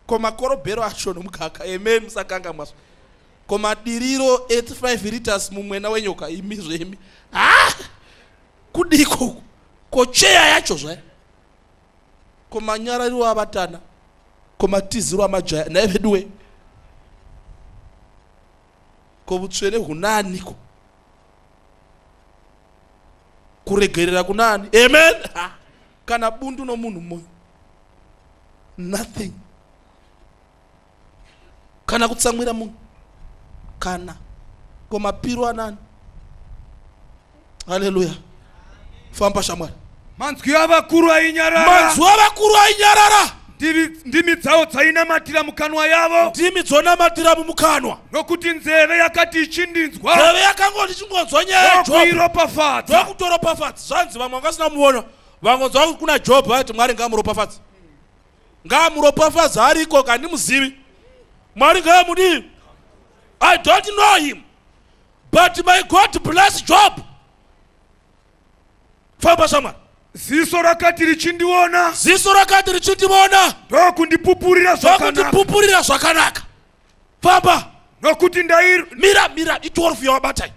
Ko makorobhero acho nomukaka? Amen, musakangamwa. Ko madiriro 85 liters mumwena wenyoka imi zvemi. Ah! Kudiko? Ko cheya yacho zvayo? Ko manyarariro avatana? Ko matiziro amajaya? Nhai veduwe. Ko vutsvene hunaniko? Kuregerera kunani? Amen. Ha. Kana bundu nomunhu moyo. Nothing. Kana kutsamwira munhu. Kana. Ko mapiro anani? Haleluya. Famba shamwari. Manzwi avakuru ainyarara. Manzwi avakuru ainyarara. Ndimi dzavo dzainamatira mukanwa yavo. Ndimi dzonamatira mumukanwa. Nokuti nzeve yakati ichindinzwa. Nzeve yakangoti ichingonzwa nyaya yaJob. Ndokuiropafadza. Ndokutoropafadza. Zvanzi vamwe vanga vasina muona. Vangonzwa kuti kuna Job vati Mwari ngaamuropafadze. Ngaamuropafadze ariko kandimuzivi. Mwari ngaamudii. I don't know him. But my God bless Job. Famba shamwari. Ziso rakati richindiona. Ziso rakati richindiona. Ndokundipupurira zvakanaka. Ndokundipupurira zvakanaka. Famba. Nokuti ndai mira mira i12 yawabatai.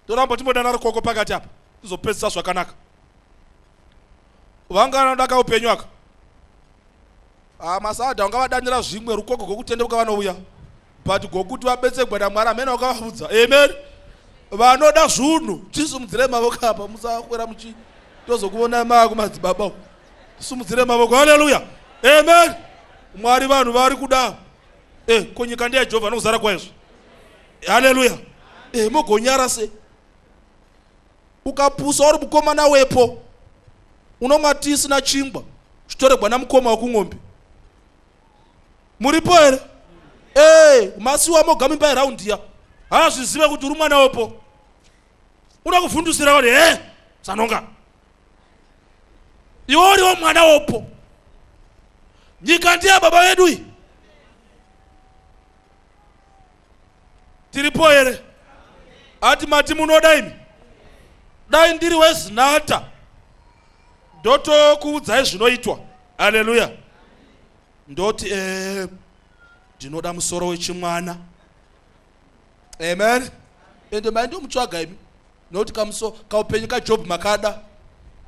Toramba timbodana rukoko pakati apa. Tizopedzisa zvakanaka. Vanga vanoda kaupenyu aka. Ah, masada ungavadanira zvimwe rukoko gwokutendeuka vanouya. But gokuti vabetsegwe naMwari amene wakavabvudza. Amen. Vanoda zvunhu. Tisumudzire mavoko apa musakwera muchi tozokuona maa kumadzibaba. Tisumudzire mavoko. Hallelujah. Amen. Mwari vanhu vari kuda. Eh, ko nyika ndiya Jehovha nokuzara kwaizvo. Hallelujah. Eh, mogonyara se. Ukapusa uri mukomana wepo. Unomwa tii isina chingwa. Uchitoregwa namukoma wekung'ombe. Muripo here? Eh, masiwa moga mimba yeraundi ya. Haazvizive kuti uri mwana wepo. Uda kuvhundusira kuti he, sanonga. Iwe uriwo mwana wopo. Nyika ndiya baba vedu iyi. Tiripo here? Ati mati munoda imi? Dai ndiri weZinata ndotokuudzai zvinoitwa. Haleluya. Ndoti ndinoda musoro wechimwana. Amen. Ende mai ndomutsvaga imi. Nokuti kamuso kaupenyu kaJob makada.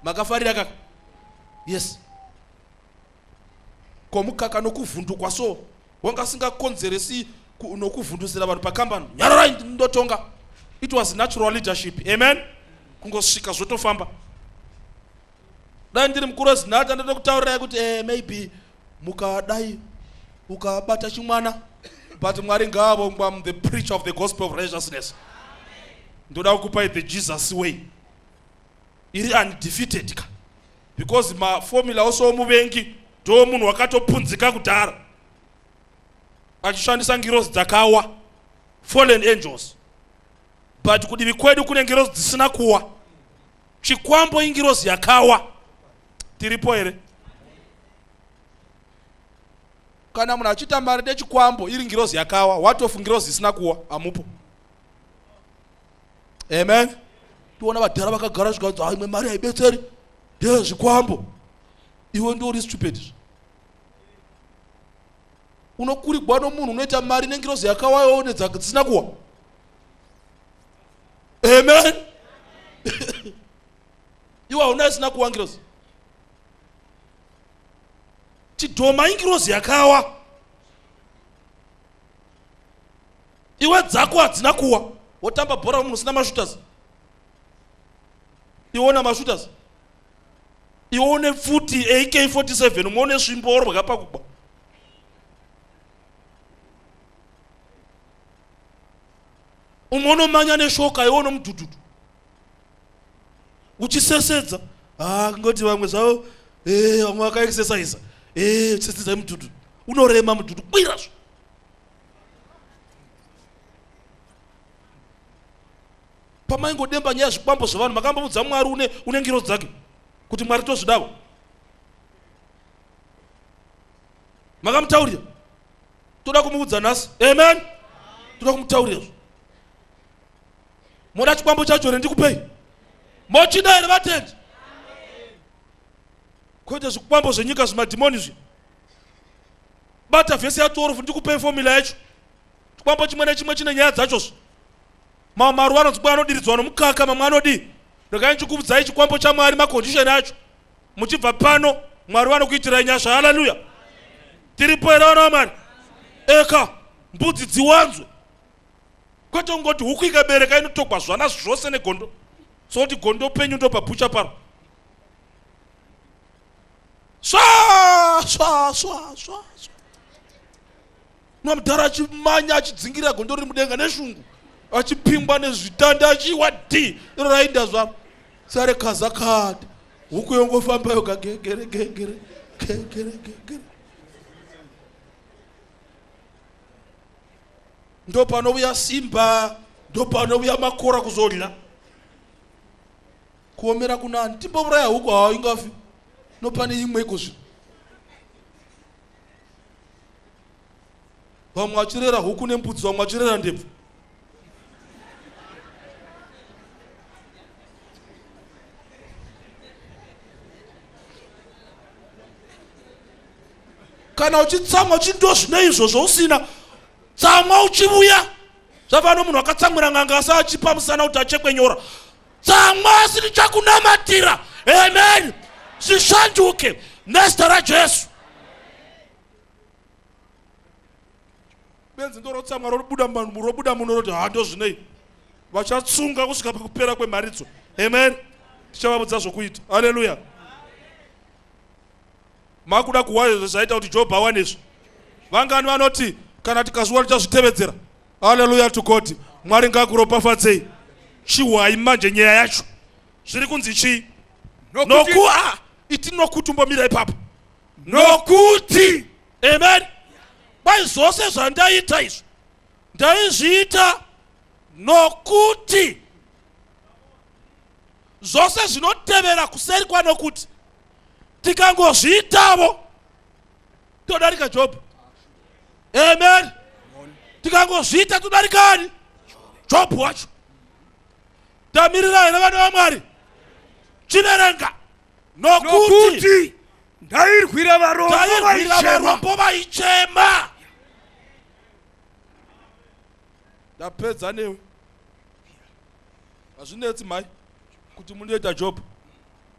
Makafarira kaka. Yes. Komukaka nokuvhundukwa so wanga asingakonzeresi nokuvhundusira vanhu pakambani. Nyararai ndotonga. It was natural leadership. Amen. Kungosvika zvotofamba. Dai ndiri mukuru weZinata ndotokutaurirai kuti maybe mukadai ukabata chimwana, but Mwari ngaavongwa, I'm the preacher of the gospel of righteousness. Ndoda kukupai the Jesus way iri undefeated ka, because maformula ose omuvengi ndo munhu wakatopunzika kudhara achishandisa ngirozi dzakawa, fallen angels, but kudivi kwedu kune ngirozi dzisina kuwa. Chikwambo ingirozi yakawa. Tiripo here? Kana munhu achiita mari nechikwambo iri ngirozi yakawa, what of ngirozi isina kuwa? Hamupo. Amen. Tiona vadhara vakagara zvikanzi imwe mari haibetseri ndezvikwambo. Iwe ndiwe uri stupid. Unokurigwa nomunhu unoita mari nengirozi yakawa iwe une dzisina kuwa. Amen. Iwe hauna isina kuwa ngirozi. Chidhoma ingirozi yakawa. Iwe dzako hadzina kuwa, wotamba bhora munhu usina mashooters. Iwe una mashooters, iwe une pfuti AK47, umwe une svimbo worwa pakugwa. Umwe unomanya neshoka, iwe unomudhudhudhu uchisesedza. Ah, kungoti vamwe zvavo eh, vamwe vakaexercisa, eh, uchisesedza mudhudhudhu unorema mudhudhu kwira zvo. Pamaingodemba nyaya zvikwambo zvevanhu, makamboudza Mwari une ngiro dzake kuti Mwari tozvidavo? Makamutaurira? Toda kumuudza nhasi. Amen. Toda kumutaurira zvo. Moda chikwambo chacho here? Ndikupei. Mochida here vatendi? Kwete zvikwambo zvenyika, zvimadhimoni izvi. Bata vhesi ya12, ndikupei formula yacho. Chikwambo chimwe nechimwe chine nyaya dzachozvo. Mamwe maruva anonzi kwa anodiridzwa nomukaka, mamwe anodii. Regai ndichikuudzai chikwambo chaMwari, macondition acho. Muchibva pano, Mwari vanokuitirai nyasha. Haleluya. Tiripo here vana vaMwari? Eka mbudzi dziwanzwe, kwete kungoti huku ikabereka inotogwa zvana zvose negondo, sokuti gondo penyu ndopabhucha paro. Swa swa swa swa swa, nomudhara achimanya achidzingirira gondo riri mudenga neshungu, achipingwa nezvitanda, achiwa d iro rainda zvaro sare kazakata. Huku yongofamba yoga, gegere gegere gegere gegere. Ndo panouya simba, ndo panouya makora kuzodya. Kuomera kunani? Timbouraya huku? Hawa, ingafi nopane imwe iko zvino. Vamwe vachirera huku nembudzi, vamwe vachirera ndebvu. Kana uchitsamwa uchindo zvine izvozvo usina, tsamwa uchivuya. Zvafana munhu akatsamwira n'anga asi achipa musana kuti achekwe nyora. Tsamwa, asi ndichakunamatira. Amen. Zvishanduke nezita raJesu. Benzi ndorotsamwa, robuda, robuda muno, roti ha, ndozvinei. Vachatsunga kusvika pakupera kwemharidzo. Amen. Tichavabudza zvokuita. Haleluya. Makuda kuwa zvaita kuti Jobho awane izvo. Vangani vanoti kana tikazviwa tichazvitevedzera? Haleluya to God. Mwari ngakuropafadzei. Chihwai manje nyaya yacho. Zviri kunzi chii? Noku a iti nokuti, umbomira ipapo. Nokuti, amen, kwai zvose zvandaita izvi ndaizviita nokuti. Zvose zvinotevera kuseri kwanokuti, tikangozviitavo todarika Jobho. Amen. Tikangozviita todarikani Jobho wacho. Tamirira here vana vaMwari? Chiverenga. Nokuti ndairwira varombo. Ndairwira varombo vaichema. Ndapedza newe. Hazvinetsi mhai kuti mundoita Jobho.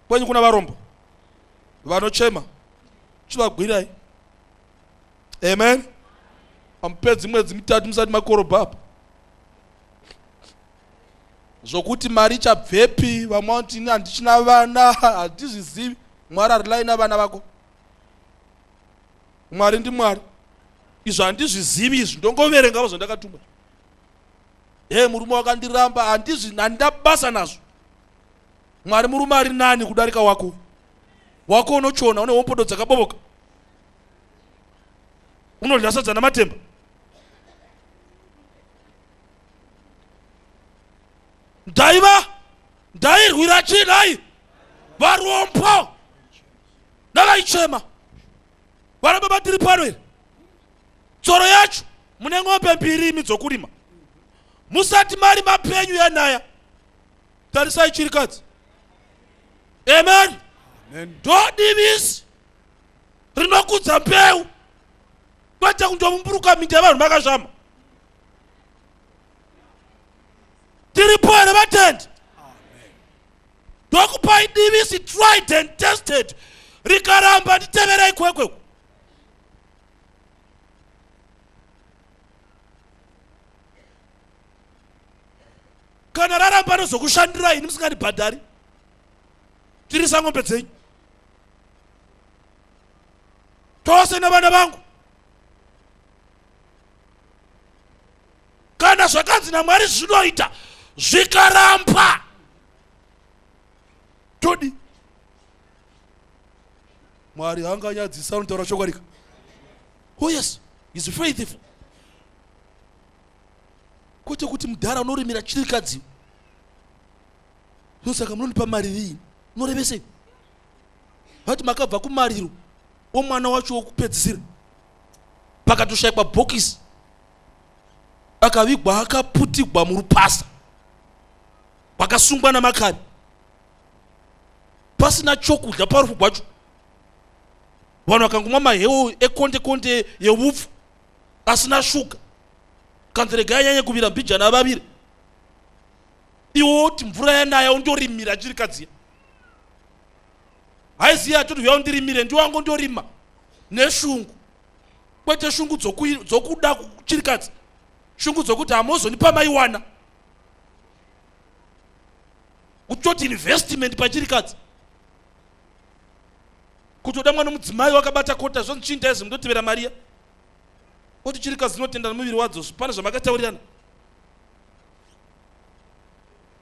Kwenyu kuna varombo vanochema, chivagwirai. Amen. Amupedzi mwedzi 3 musati makorobha apa. Zvokuti mari ichabvepi, vamwe vanoti ini handichina vana, handizvizivi. Mwari harilai navana vako. Mwari ndiMwari. Izvo handizvizivi izvi, ndongoverengavo zvandakatumwa. He, murume wakandiramba, handizvi, handina basa nazvo. Mwari murume ari nani kudarika wako. Wako unochona, une hombodo dzakaboboka, unodya sadza namatemba. Ndaiva ndairwira chinai? Varombo navaichema. Vana baba, tiri pano here? Tsoro yacho, mune ng'ombe mbiri imi dzokurima. Musati mari mapenyu yanaya, tarisai chirikadzi. Amen. Ndodivisi rinokudza mbeu, kwete kundomumburuka minda yevanhu makazvama. Tiripo here vatendi? Ndokupai divisi, tried and tested. Rikaramba, nditeverai kwekweku. Kana raramba anozokushandirai ini musingandibhadhari. Tirisa ng'ombe dzenyu. Tose navana vangu. Kana zvakanzi naMwari zvinoita zvikaramba todi. Mwari haanganyadzisa anotaura chokwadika. Oh yes, is faithful. Kwete kuti mudhara unorimira chirikadzi. Saka munondipa mari riini? Unorevesei? Vati makabva kumariro omwana wacho wokupedzisira pakatoshaikwa bhokisi akavigwa akaputigwa murupasa kwakasungwa namakari pasina chokudya parufu gwacho vanhu vakangomwa mahewo ekonde konde yeupfu asina shuga kanzi regai anyanye kuvira mbijana avavire iwe woti mvura yanaya undorimira chirikadziya haiziya atoti huya undirimire ndiwango ndorima neshungu kwete shungu dzokuda chirikadzi shungu dzokuti hamozonipa maiwana kutoti investment pachirikadzi kutoda mwana mudzimai wakabata kota zvonzi chii ndaizi mundotevera mariya oti chirikadzi dzinotenda nemuviri wadzo pane zvamakataurirana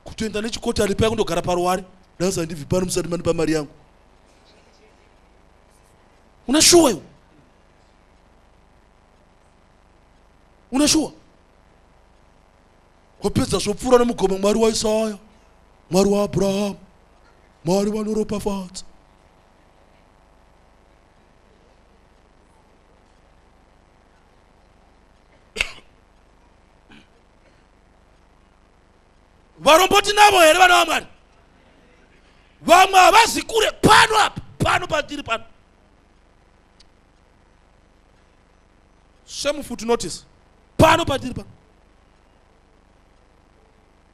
kutoenda nechikota ari paya kundogara paruware nhasi handibvi pano musati mandipa mari yangu una shuwa iwe una shuwa wapedza zvopfuura nemugomo mwari waisaya mwari waabrahamu mwari vanoropafadza Varombo tinavo here vana vaMwari? Vamwe havazi kure pano apa, pano patiri pano. Shameful to notice. Pano patiri pano.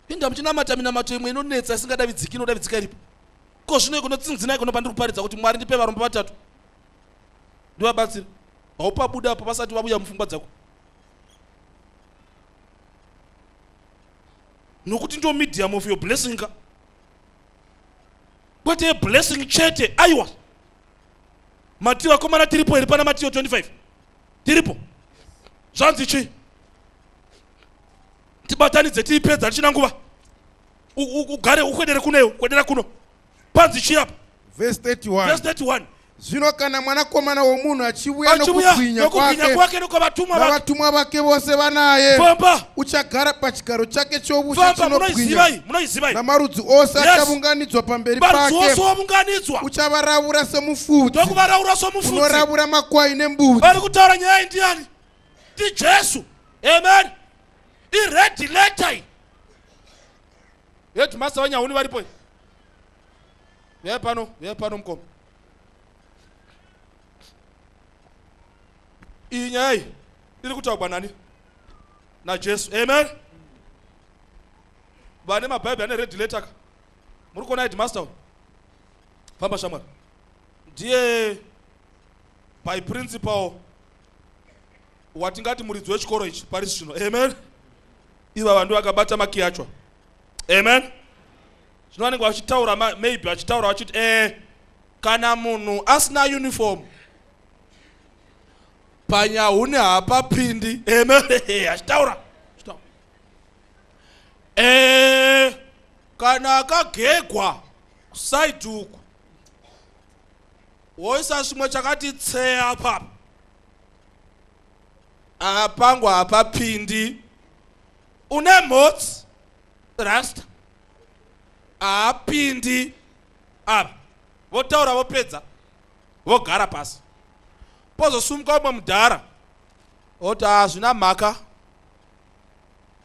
Inda muchinamata minamato imwe inonetsa isingadavidziki inodavidzika iripo. Ko zvino ikono tsinzinai kuno pandiri kuparidza kuti Mwari ndipe varombo vatatu. Ndivabatsire. Haupabuda apo vasati vabuya mupfungwa dzako. Nokuti ndo medium of your blessing ka. Kwete blessing chete aiwa. Matiyo akomana tiripo here pana Matiyo 25? Tiripo. Zvanzi chii? Tibatanidze tiipedza tichina nguva. Ugare ukwedere kuno iwe, kwedera kuno. Panzi chii apa? Verse 31. Verse 31. Zvino kana mwanakomana womunhu achivuya nokubwinya kwake, kwake nokwavatumwa vake, navatumwa vake vose vanaye, famba, uchagara pachigaro chake choushe chinobwinya, munoiziva namarudzi ose achavunganidzwa pamberi pake, ose wavunganidzwa, uchavaravura semufudzi, ndokuvaraura somufudzi, unoravura makwai nembudzi. Vari kutaura nyaya iyi ndiani? NdiJesu. Amen. Ired letter iyi. Headmaster vaNyahuni varipo. Uyai pano, uyai pano mukoma. Iyi nyaya iyi iri kutaurwa nani? NaJesu. Amen. Vane mabhaibheri ane red letter ka. Muri kuona headmaster uyu? Famba shamwari. Ndiye by principal watingati muridzi wechikoro ichi pari zvino. Amen. Iva vandu vakabata makiyi acho. Amen. Zvino vanenge vachitaura maybe vachitaura vachiti eh kana munhu asina uniform panyahuni haapapindi. Amen. Achitaura. Eh kana akagegwa side uku woisa chimwe chakati tseya papa apangu hapapindi une mhotsi rasta haapindi apa votaura vopedza vogara pasi pozosumuka umwe mudhara oti hazvina mhaka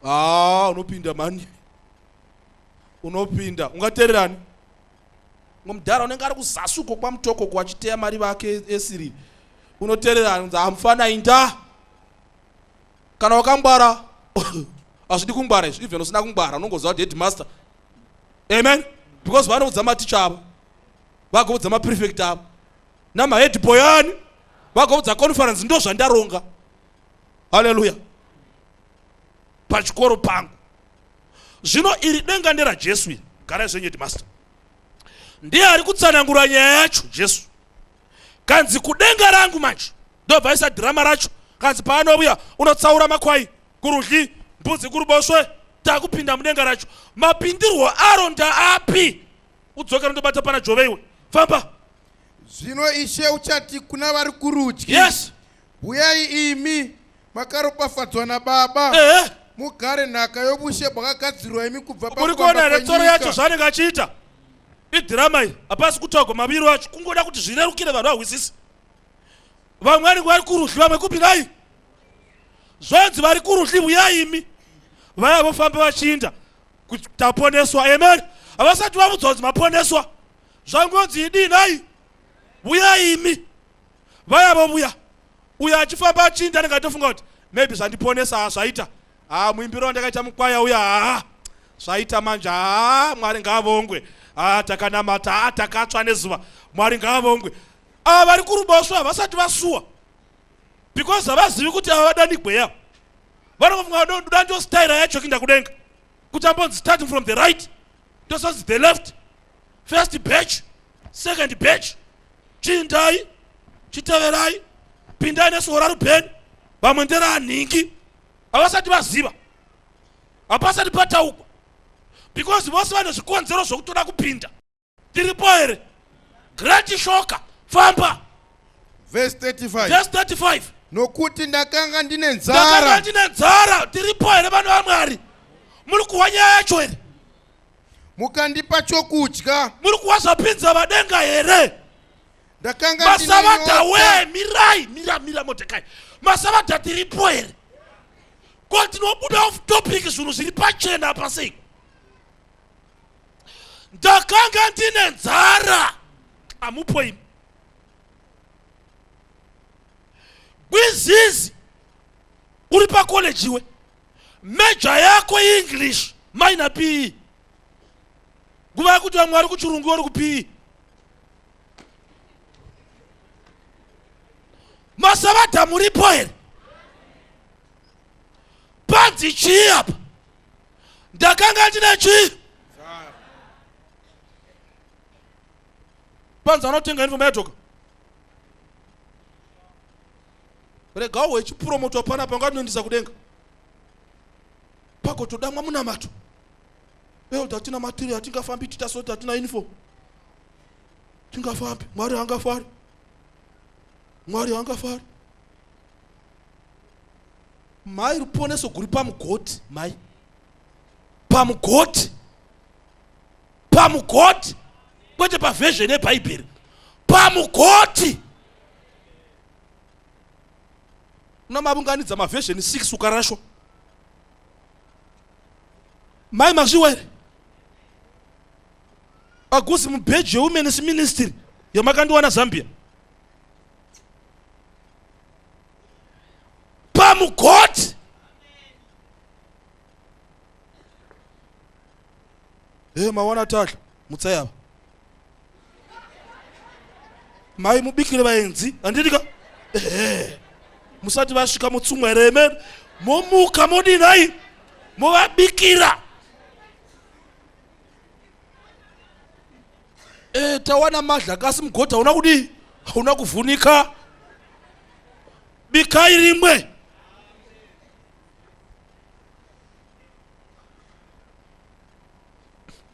haa unopinda mani unopinda ungatererani umwe mudhara unenge ari kuzasi uko kwamutoko uko achiteya mari vake esiriri unotererani unzi hamufana inda kana wakangwara hazvidi kungwara izvi even usina kungwara unongoziva kuti headmaster amen because vanoudza maticha avo vagoudza maprefect avo namahead boy ani vagoudza conference ndo zvandaronga haleluya pachikoro pangu. Zvino iri denga nderaJesu iri. Garai zvenyu headmaster. Ndiye ari kutsanangura nyaya yacho Jesu. Kanzi kudenga rangu manje. Ndobva aisa dhirama racho. Kanzi paanouya unotsaura makwai kurudyi, mbudzi kuruboshwe. Takupinda mudenga racho. Mapindirwo aro ndaapi? Udzokere ndobata pana Jove iwe. Famba. Zvino Ishe uchati kuna vari kurudyi, Yes. Uyai imi makaropafadzwa naBaba, Ehe. mugare nhaka yobushe bwakagadzirwa imi kubva Muri kuona pakuvamba here tsoro yacho kwenyika. zvaanenge achiita? Idhirama iri. Hapasi kutaurwa maviro acho. Kungoda kuti zvirerukire vanhu vahwisise. Vamwe vanenge vari kurudyi, vamwe kupi nhai? Zvanzi vari kurudyi uyai imi. Vaya vofamba vachiinda kuti taponeswa. Amen. Havasati vavudzwa kunzi maponeswa. Zvangonzi idii nhai? Uyai imi. Vaya vovuya. Uyo achifamba achinda anenge atofunga kuti maybe zvandiponesa haa zvaita. Haa muimbiro wandakaita mukwaya uya haa zvaita manje haa Mwari ngaavongwe. Haa takanamata haa takatsva nezuva. Mwari ngaavongwe. Ava vari kuruboshwe havasati vasuwa because havazivi kuti ava vadanigwe yavo. Vanofunga ndoda ndostaira yacho kuinda kudenga. Kuti ambonzi starting from the right ndosonzi the left. First batch, second batch. Chiindai, chiteverai, pindai nesuwo raRubheni, vamwe nderaanhingi. Havasati vaziva, hapasati pataugwa because vose vane zvikonzero zvokutoda kupinda. Tiripo here? Great shoka, famba. Verse 35. Verse 35. Nokuti ndakanga ndine Ndakanga nzara, ndine nzara. Tiripo here vanhu vaMwari? Muri kuhwa nyaya yacho here? Mukandipa chokudya. Muri kuhwa zvapinza vadenga here? Ndakanga Masavadha ndine we, mirai, mira, mira Mordecai. Masavadha tiripo here? Ko tinobuda off topic zvinhu zviri pachena apa sei? Ndakanga ndine nzara. Amupo imi. Gwizizi uri pacollege iwe. Major yako English, minor PE. Nguva yekuti vamwe vari kuchirungu uri kuPE. Masavadha muripo here? Panzi chii apa? Ndakanga ndine chii? Panzi anotenga uniform yadzoka. Rega wechipromotwa panapa ungatinoendesa kudenga. Pagotodamwa munamato. Elder hatina material hatingafambi titasoti hatina uniform. Tingafambi, Mwari haangafari. Mwari haangafari. Mai ruponeso guri pamugoti, mai. Pamugoti. Pamugoti. Kwete paversion yeBhaibheri. Pamugoti. Unamavunganidza maversion 6 ukarashwa. Mai mazviwa here? Agusi mubheji yewomen's ministry yamakandiwana Zambia. Pamugoti. Hey, mawana tadla mutsai ava. Mai mubikire vaenzi, handiti ka? Ehe. Musati vasvika mutsumwa here amen. Momuka modii nhai? Movabikira. Eh, tawana madla kasi mugoti hauna kudii? Hauna kuvhunika. Bikai rimwe.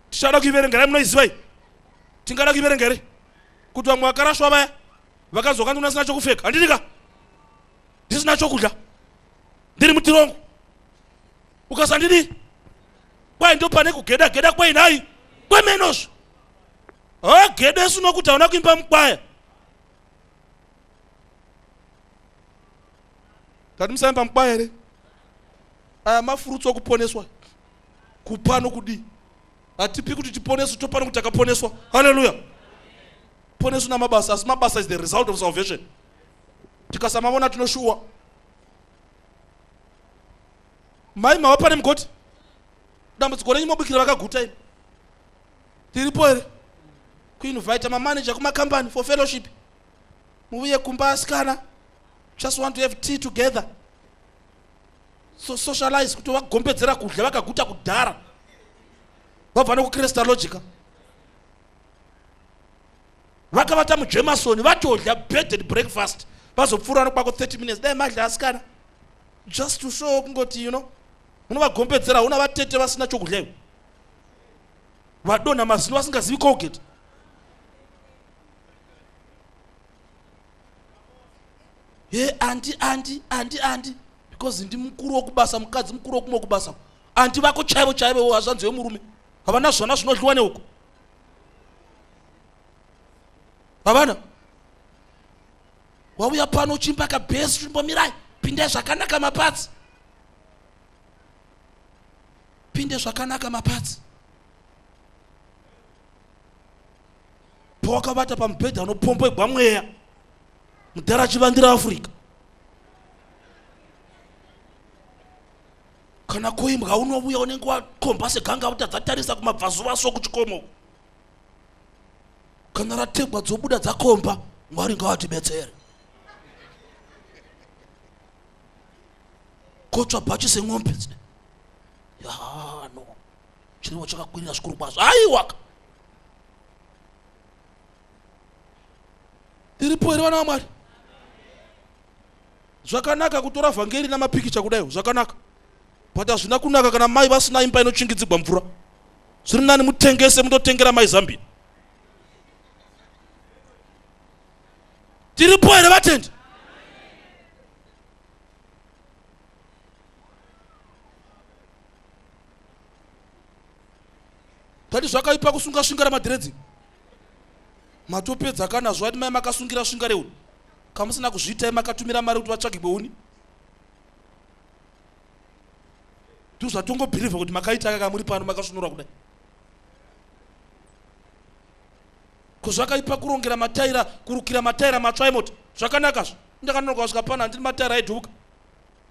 Tichada kuiverenga here munoiziva iyi? Tingada kuiverenga here? Kuti vamwe vakarashwa vaya vakadzoka ndina sina chokupfeka, handiti ka? Ndisina chokudya. Ndiri mutirongo. Ukasandidii? Kwai ndopane kugeda geda kwei nhai? Kwemenosvo. Hagedesu nokuti hauna kuimba mukwaya. Tati musaimba mukwaya here? Aya mafurutsi okuponeswa. Kupa nokudii? Hatipi kuti tiponeswe, topa nokuti takaponeswa. Hallelujah. Poneswa namabasa, asi mabasa is the result of salvation. Tikasamavona tinoshuwa. Mai mava pane mugoti. Dambudziko renyu mobikira vakaguta imi. Tiripo here? Kuinvite mamanager kumakambani for fellowship. Muvuye kumba asikana. Just want to have tea together. So socialize kuti vagombedzera kudya vakaguta kudhara. Vabva nekuCresta Logica. Vakavata muJemasoni vatodya bed and breakfast. Vazopfuura nokwako 30 minutes. Dai madya asikana. Just to show kungoti you know. Unovagombedzera una vatete vasina chokudya iwe. Vadonha mazino vasingazivi Colgate. He anti anti anti anti because ndi mukuru wokubasa mukadzi mukuru wokumwe kubasa. Anti vako chaivo chaivo hazvanzi yemurume. Havana zvana zvinodliwa neuko. Havana. Wauya pano uchimba kabhesi chimbomirai. Pindai zvakanaka mapatsi. Pinde zvakanaka mapatsi. Pawakavata pamubhedha unopombegwa mweya. Mudhara achivandira Africa. Kana koimbwa unouya unenge wakomba seganga kuti dzatarisa kumabvazuva so kuchikomo. Kana rategwa dzobuda dzakomba, Mwari ngaatibetsere. Kotsva bhachi sen'ombe dzine. Ya no. Chiriwo chakakwirira zvikuru kwazvo. Aiwa. Tiripo here vana vaMwari? Zvakanaka kutora vhangeri namapikicha kudai, zvakanaka. But hazvina kunaka kana mai vasina imba inochingidzigwa mvura. Zviri nani mutengese mundotengera mai Zambia. Tiripo here vatendi? Tati zvakaipa kusunga svinga ramadhiredzi. Matopedza kana zvati mai makasungira svinga reuni. Kamusina kuzviita makatumira mari kuti vatsvage kweuni. Ndozvatongobhilivha kuti makaita kaka muri pano makasunura kudai. Ko zvakaipa kurongera mataira, kurukira mataira matsva emota. Zvakanaka zvo. Ndakanonoka kusvika pano handini mataira aidhuvuka.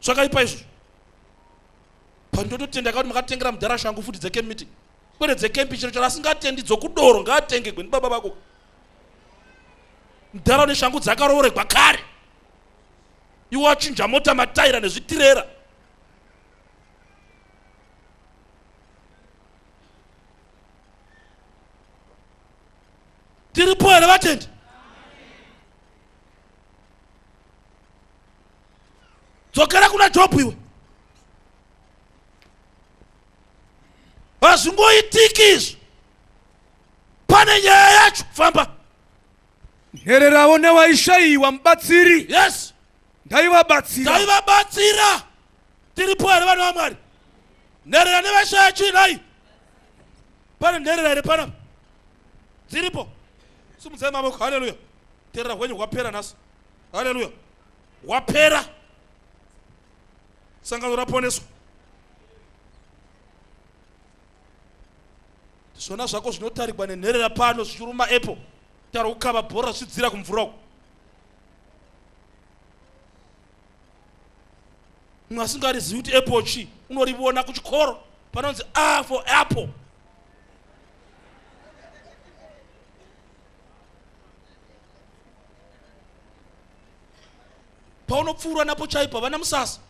Zvakaipa izvozvo. Pandototenda kuti makatengera mudhara shangu futi dzecamp meeting. Kwete dzecamp chero chero asingatendi dzokudoro ngaatengegwe ndibaba vako. Mudhara une shangu dzakaroregwa kare. Iwe wachinja mota mataira nezvitirera. Tiripo here vatendi? Dzokera kuna Job iwe. Hazvingoitiki izvi. Pane nyaya yacho, famba. Nhererawo newaishayiwa mubatsiri. Yes. Ndaivabatsira. Ndaivabatsira. Tiripo here vanhu vaMwari? Nherera nevashaya chii nhai? Pane nherera here panapa? Dziripo. Simudzai mavoko. Haleluya. Terera hwenyu hwapera nhasi. Haleluya. Hwapera. Sangano raponeswa. Zvona zvako zvinotarigwa nenherera pano zvichiruma apple. Tari kukava bhora zvichidzira kumvura uko. Mumwe asingarizivi kuti apple chii unorivona kuchikoro panonzi A for apple. Paunopfuura napo chaipo havana musasa.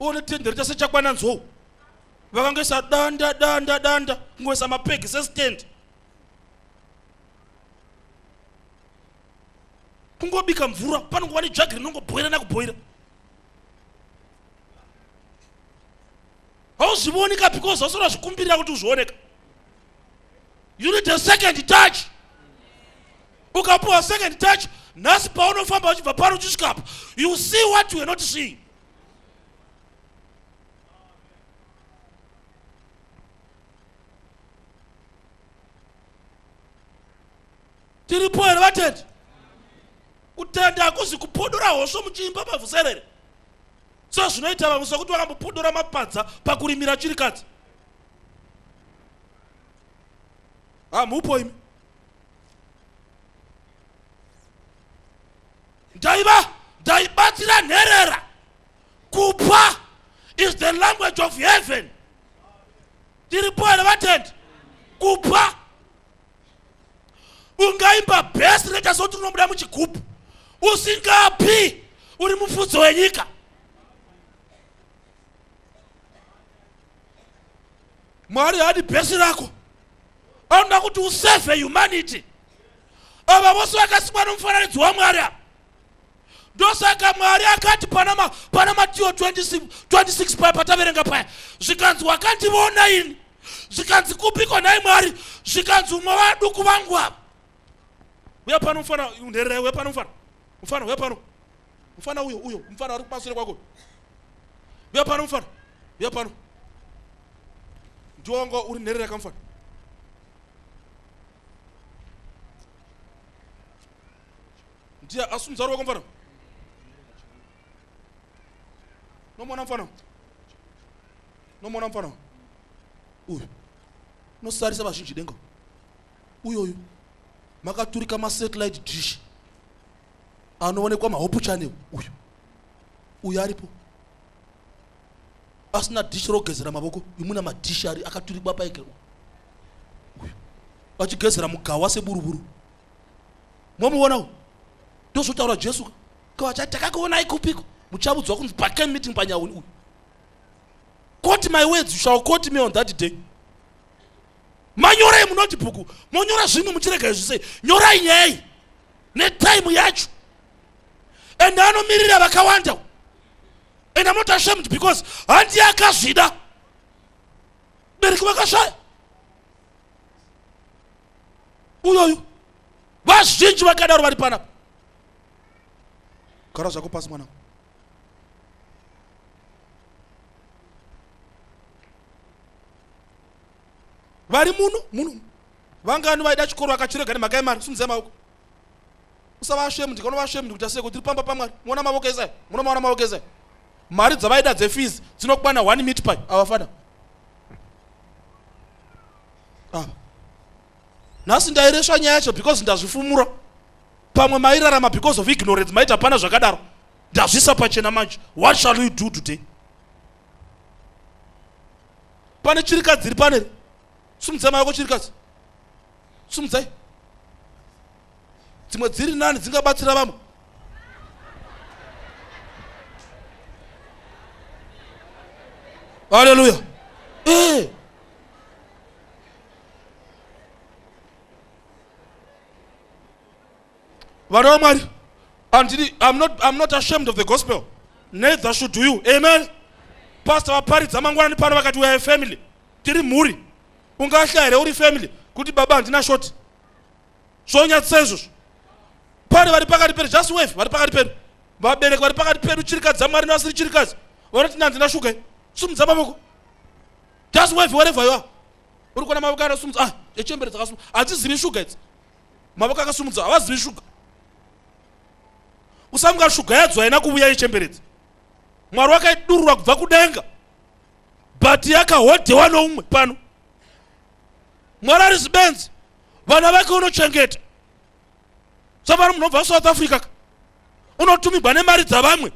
Uone tende rita sechakwana nzou. Vakangoisa danda danda danda kungoisa mapegi sestand. Kungobika mvura panongova nejagi rinongobhoira nakubhoira. Hauzvivoni ka because hausati wazvikumbirira kuti uzvioneka. You need a second touch. Ukapuwa second touch, nhasi paunofamba uchibva pano uchisvika apa, you see what you are not seeing. Tiripo here vatendi? Kutenda hakuzi kupodora hosho muchiimba pavhuserere sezvinoita vamwe sokuti vakambopodora mapadza pakurimira chirikadzi. Hamupo imi. Ndaiva ndaibatsira nherera. Kupa is the language of heaven. Tiripo here vatendi? Kupa. Ungaimba bhesi rinoita sekuti rinobuda muchigubhu usingapi uri mupfudzo wenyika. Mwari haadi bhesi rako, anoda kuti useve humanity. Ava vose vakasikwa nomufananidzo waMwari ava. Ndosaka Mwari akati pana Matiyo 26, 26 paya pataverenga paya, zvikanzi wakandivona ini, zvikanzi kupiko nhai Mwari? Zvikanzi umwe vaduku vangu ava. Uya pano mufana, nherera, uya pano mufana, mufana uya pano, mufana uyo, uyo mufana ari kumasure kwako, uya pano mufana, uya pano, ndiwongo uri nherera kamufana. Ndiye asumudza ruoko mufana. Nomuona mufana, nomuona mufana uyu nosarisa vazhinji denga uyoyu, makaturika masatellite dish anoonekwa maHope Channel. Uyu, uyu aripo asina dish rogezera mavoko, imuna madhishi ari akaturikwa paike, uyu vachigezera mugawa seburuburu. Momuona ndozvotaura Jesu kavachati takakuonai kupiko? Muchabudzwa kunzi pacamp meeting panyauni. Uyu, quote my words, you shall quote me on that day. Manyorai munotebook, monyora zvimwe muchirega izvi sei? Nyorai nyaya iyi netime yacho, and anomirira vakawanda, and I'm not ashamed because handi akazvida, bereki vakashaya. Uyoyu, vazhinji vakadaro vari panapa. Gara zvako pasi, mwanangu. Vari muno muno vangani vaida chikoro vakachirega nemhaka yemari? Simudzai maoko. Usava ashamed. Kanova ashamed kuita sei? Kuti tiri pamba paMwari. Muona mavoko esai, munomaona mavoko esai. Mari dzavaida dzefees dzinokwana one meat pie. Avafana ava nhasi ndairesva nyaya yacho because ndazvifumura. Pamwe mairarama because of ignorance, maiti hapana zvakadaro. Ndazvisa pachena manje. What shall we do today? Pane chirikadzi iri paneri? Sumudzai maoko, chirikadzi, sumudzai. Dzimwe dziri nani dzingabatsira vamwe. Haleluya. Eh. Vana vaMwari, andidi, I'm not ashamed of the gospel, neither should you. Amen. Pastor vaparidza mangwanani pano vakati we are a family, tiri mhuri. Ungahla here uri family kuti baba handina shoti? Zvonyadzisa izvozvo. Pane vari pakati pedu, just wave, vari pakati pedu, vabereki vari pakati pedu, chirikadzi dzaMwari nevasiri chirikadzi, vanoti nandina shuga, sumudza mavoko. Just wave wherever you are. Uri kuona mavoko akasumudza? Ah, echembere dzakasumudza hadzizivi shuga idzi. Mavoko akasumudza havazivi shuga. Usamuka, shuga yadzo haina kuvuya yechemberedzi. Mwari wakaidurura kubva kudenga, but yakahodhewa noumwe pano. Mwari ari zibenzi, vana vake unochengeta. Safana munobva South Africa ka, unotumigwa nemari dzavamwe,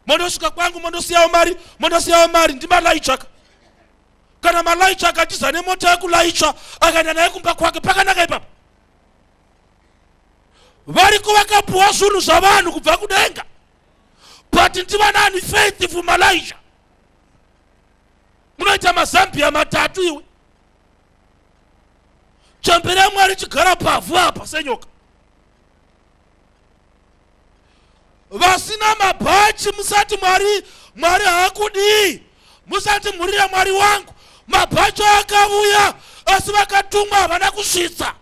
mondosvika kwangu mondosiyawo mari, mondosiyawo mari. Ndimalaichaka kana malaicha akatiza nemota yekulaicha akaenda naye kumba kwake, pakanaka ipapo. Variko vakapuwa zvinhu zvavanhu kubva kudenga, but ndivanani faithful malaicha? Munoita mazambia matatu iwe, chembere yaMwari chigara pavhu apa senyoka. Vasina mabhachi, musati Mwari, Mwari haakudii. Musati mhurira Mwari wangu. Mabhachi akavuya, asi vakatumwa havana kusvitsa.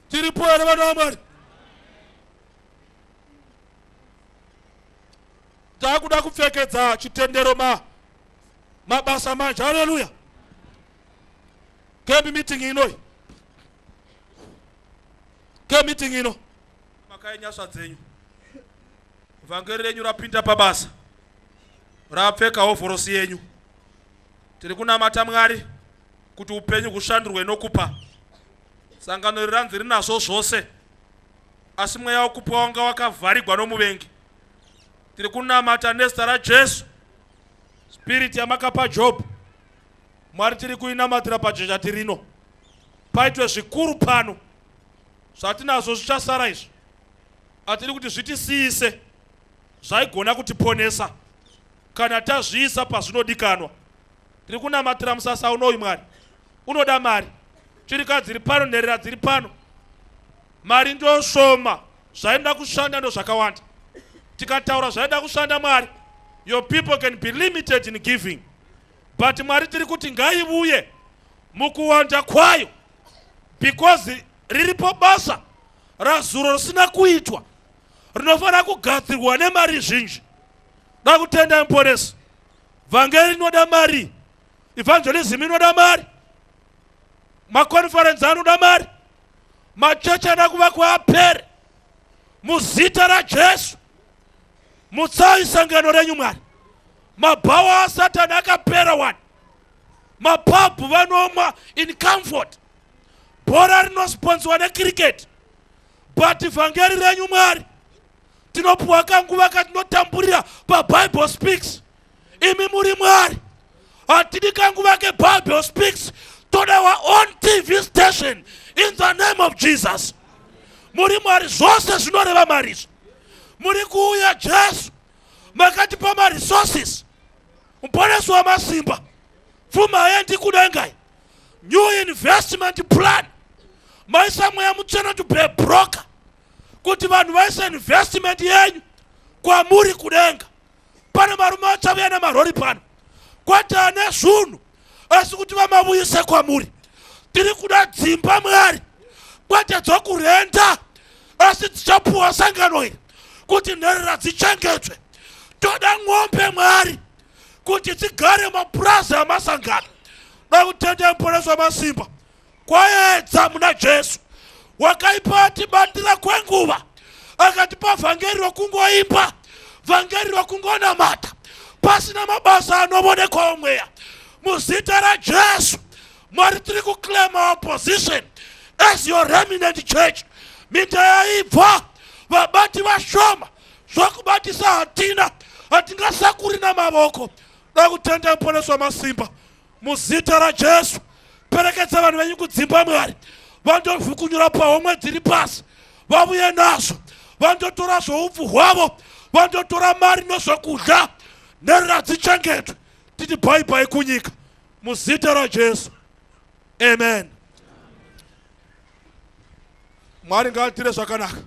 Tiripo here, vana vaMwari? Taakuda kupfekedza chitendero mabasa manje. Haleluya. Camp meeting inoi, camp meeting ino, makainyasha dzenyu, vhangeri renyu rapinda pabasa, rapfeka hovhorosi yenyu. Tiri kunamata Mwari kuti upenyu hushandurwe nokupa. Sangano iri ranzi rinazvo zvose, asi mweya wokupa wanga wakavharigwa nomuvengi. Tiri kunamata nezita raJesu, spirit yamakapa Jobhu, Mwari, tiri kuinamatira pajecha tirino. Paitwe zvikuru pano. Zvatinazvo zvichasara izvi, hatidi kuti zvitisiyise. Zvaigona kutiponesa kana tazviisa pazvinodikanwa. Tiri kunamatira musasa unoyu Mwari. Unoda mari. Chirikadzi dziri pano, nherera dziri pano. Mari ndoshoma, zvainoda kushanda ndozvakawanda. Tikataura zvaida kushanda Mwari, your people can be limited in giving. But Mwari tiri kuti ngaivuye mukuwanda kwayo because riripo basa razuro risina kuitwa rinofanira kugadzirwa nemari zhinji. Da kutenda Muponesi. Vhangeri rinoda mari, evangelism inoda mari, maconference anoda mari, machechi anoda kuvakwa apere. Muzita raJesu, mutsai sangano renyu Mwari. Mabhawa aSatani akapera wani, mapabhu vanomwa in comfort, bhora rinosponsiwa necricket, but vhangeri renyu Mwari tinopuwa kanguva katinotamburira paBible Speaks. Imi muri Mwari, hatidi kanguva keBible Speaks, toda our own TV station in the name of Jesus. Muri Mwari, zvose zvinoreva mari izvo. Muri kuuya Jesu, makatipa maresources, Muponesi wamasimba. Pfuma yendi kudengai, new investment plan, maisa Mweya Mutsvene to be a broker kuti vanhu vaise investment yenyu kwamuri kudenga. Pane varume vachavuya nemarori pano, kwete ane zvinhu, asi kuti vamavuyise kwamuri. Tiri kuda dzimba Mwari, kwete dzokurenda, asi dzichapuwa sangano iri kuti nherera dzichengetwe. Toda ng'ombe Mwari kuti dzigare mapurazi amasangano. Da kutenda Muponesi wamasimba. Kwaedza muna Jesu. Wakaipa atibatira kwenguva, akatipa vhangeri rokungoimba, vhangeri rokungonamata pasina mabasa anovonekwawo mweya. Muzita raJesu Mwari, tiri kuclaim our position as your remnant church. Minda yaibva, vabati vashoma, zvokubatisa hatina, hatingasakuri namavoko. Da kutenda Muponesi wamasimba. Muzita raJesu, perekedza vanhu venyu kudzimba Mwari, vandovhukunyura pahomwe dziri pasi, vavuye nazvo, vandotora zvoupfu hwavo, vandotora mari nezvokudya, nherera dzichengetwe. Titi bye bye kunyika muzita raJesu, amen. Mwari ngaatire zvakanaka.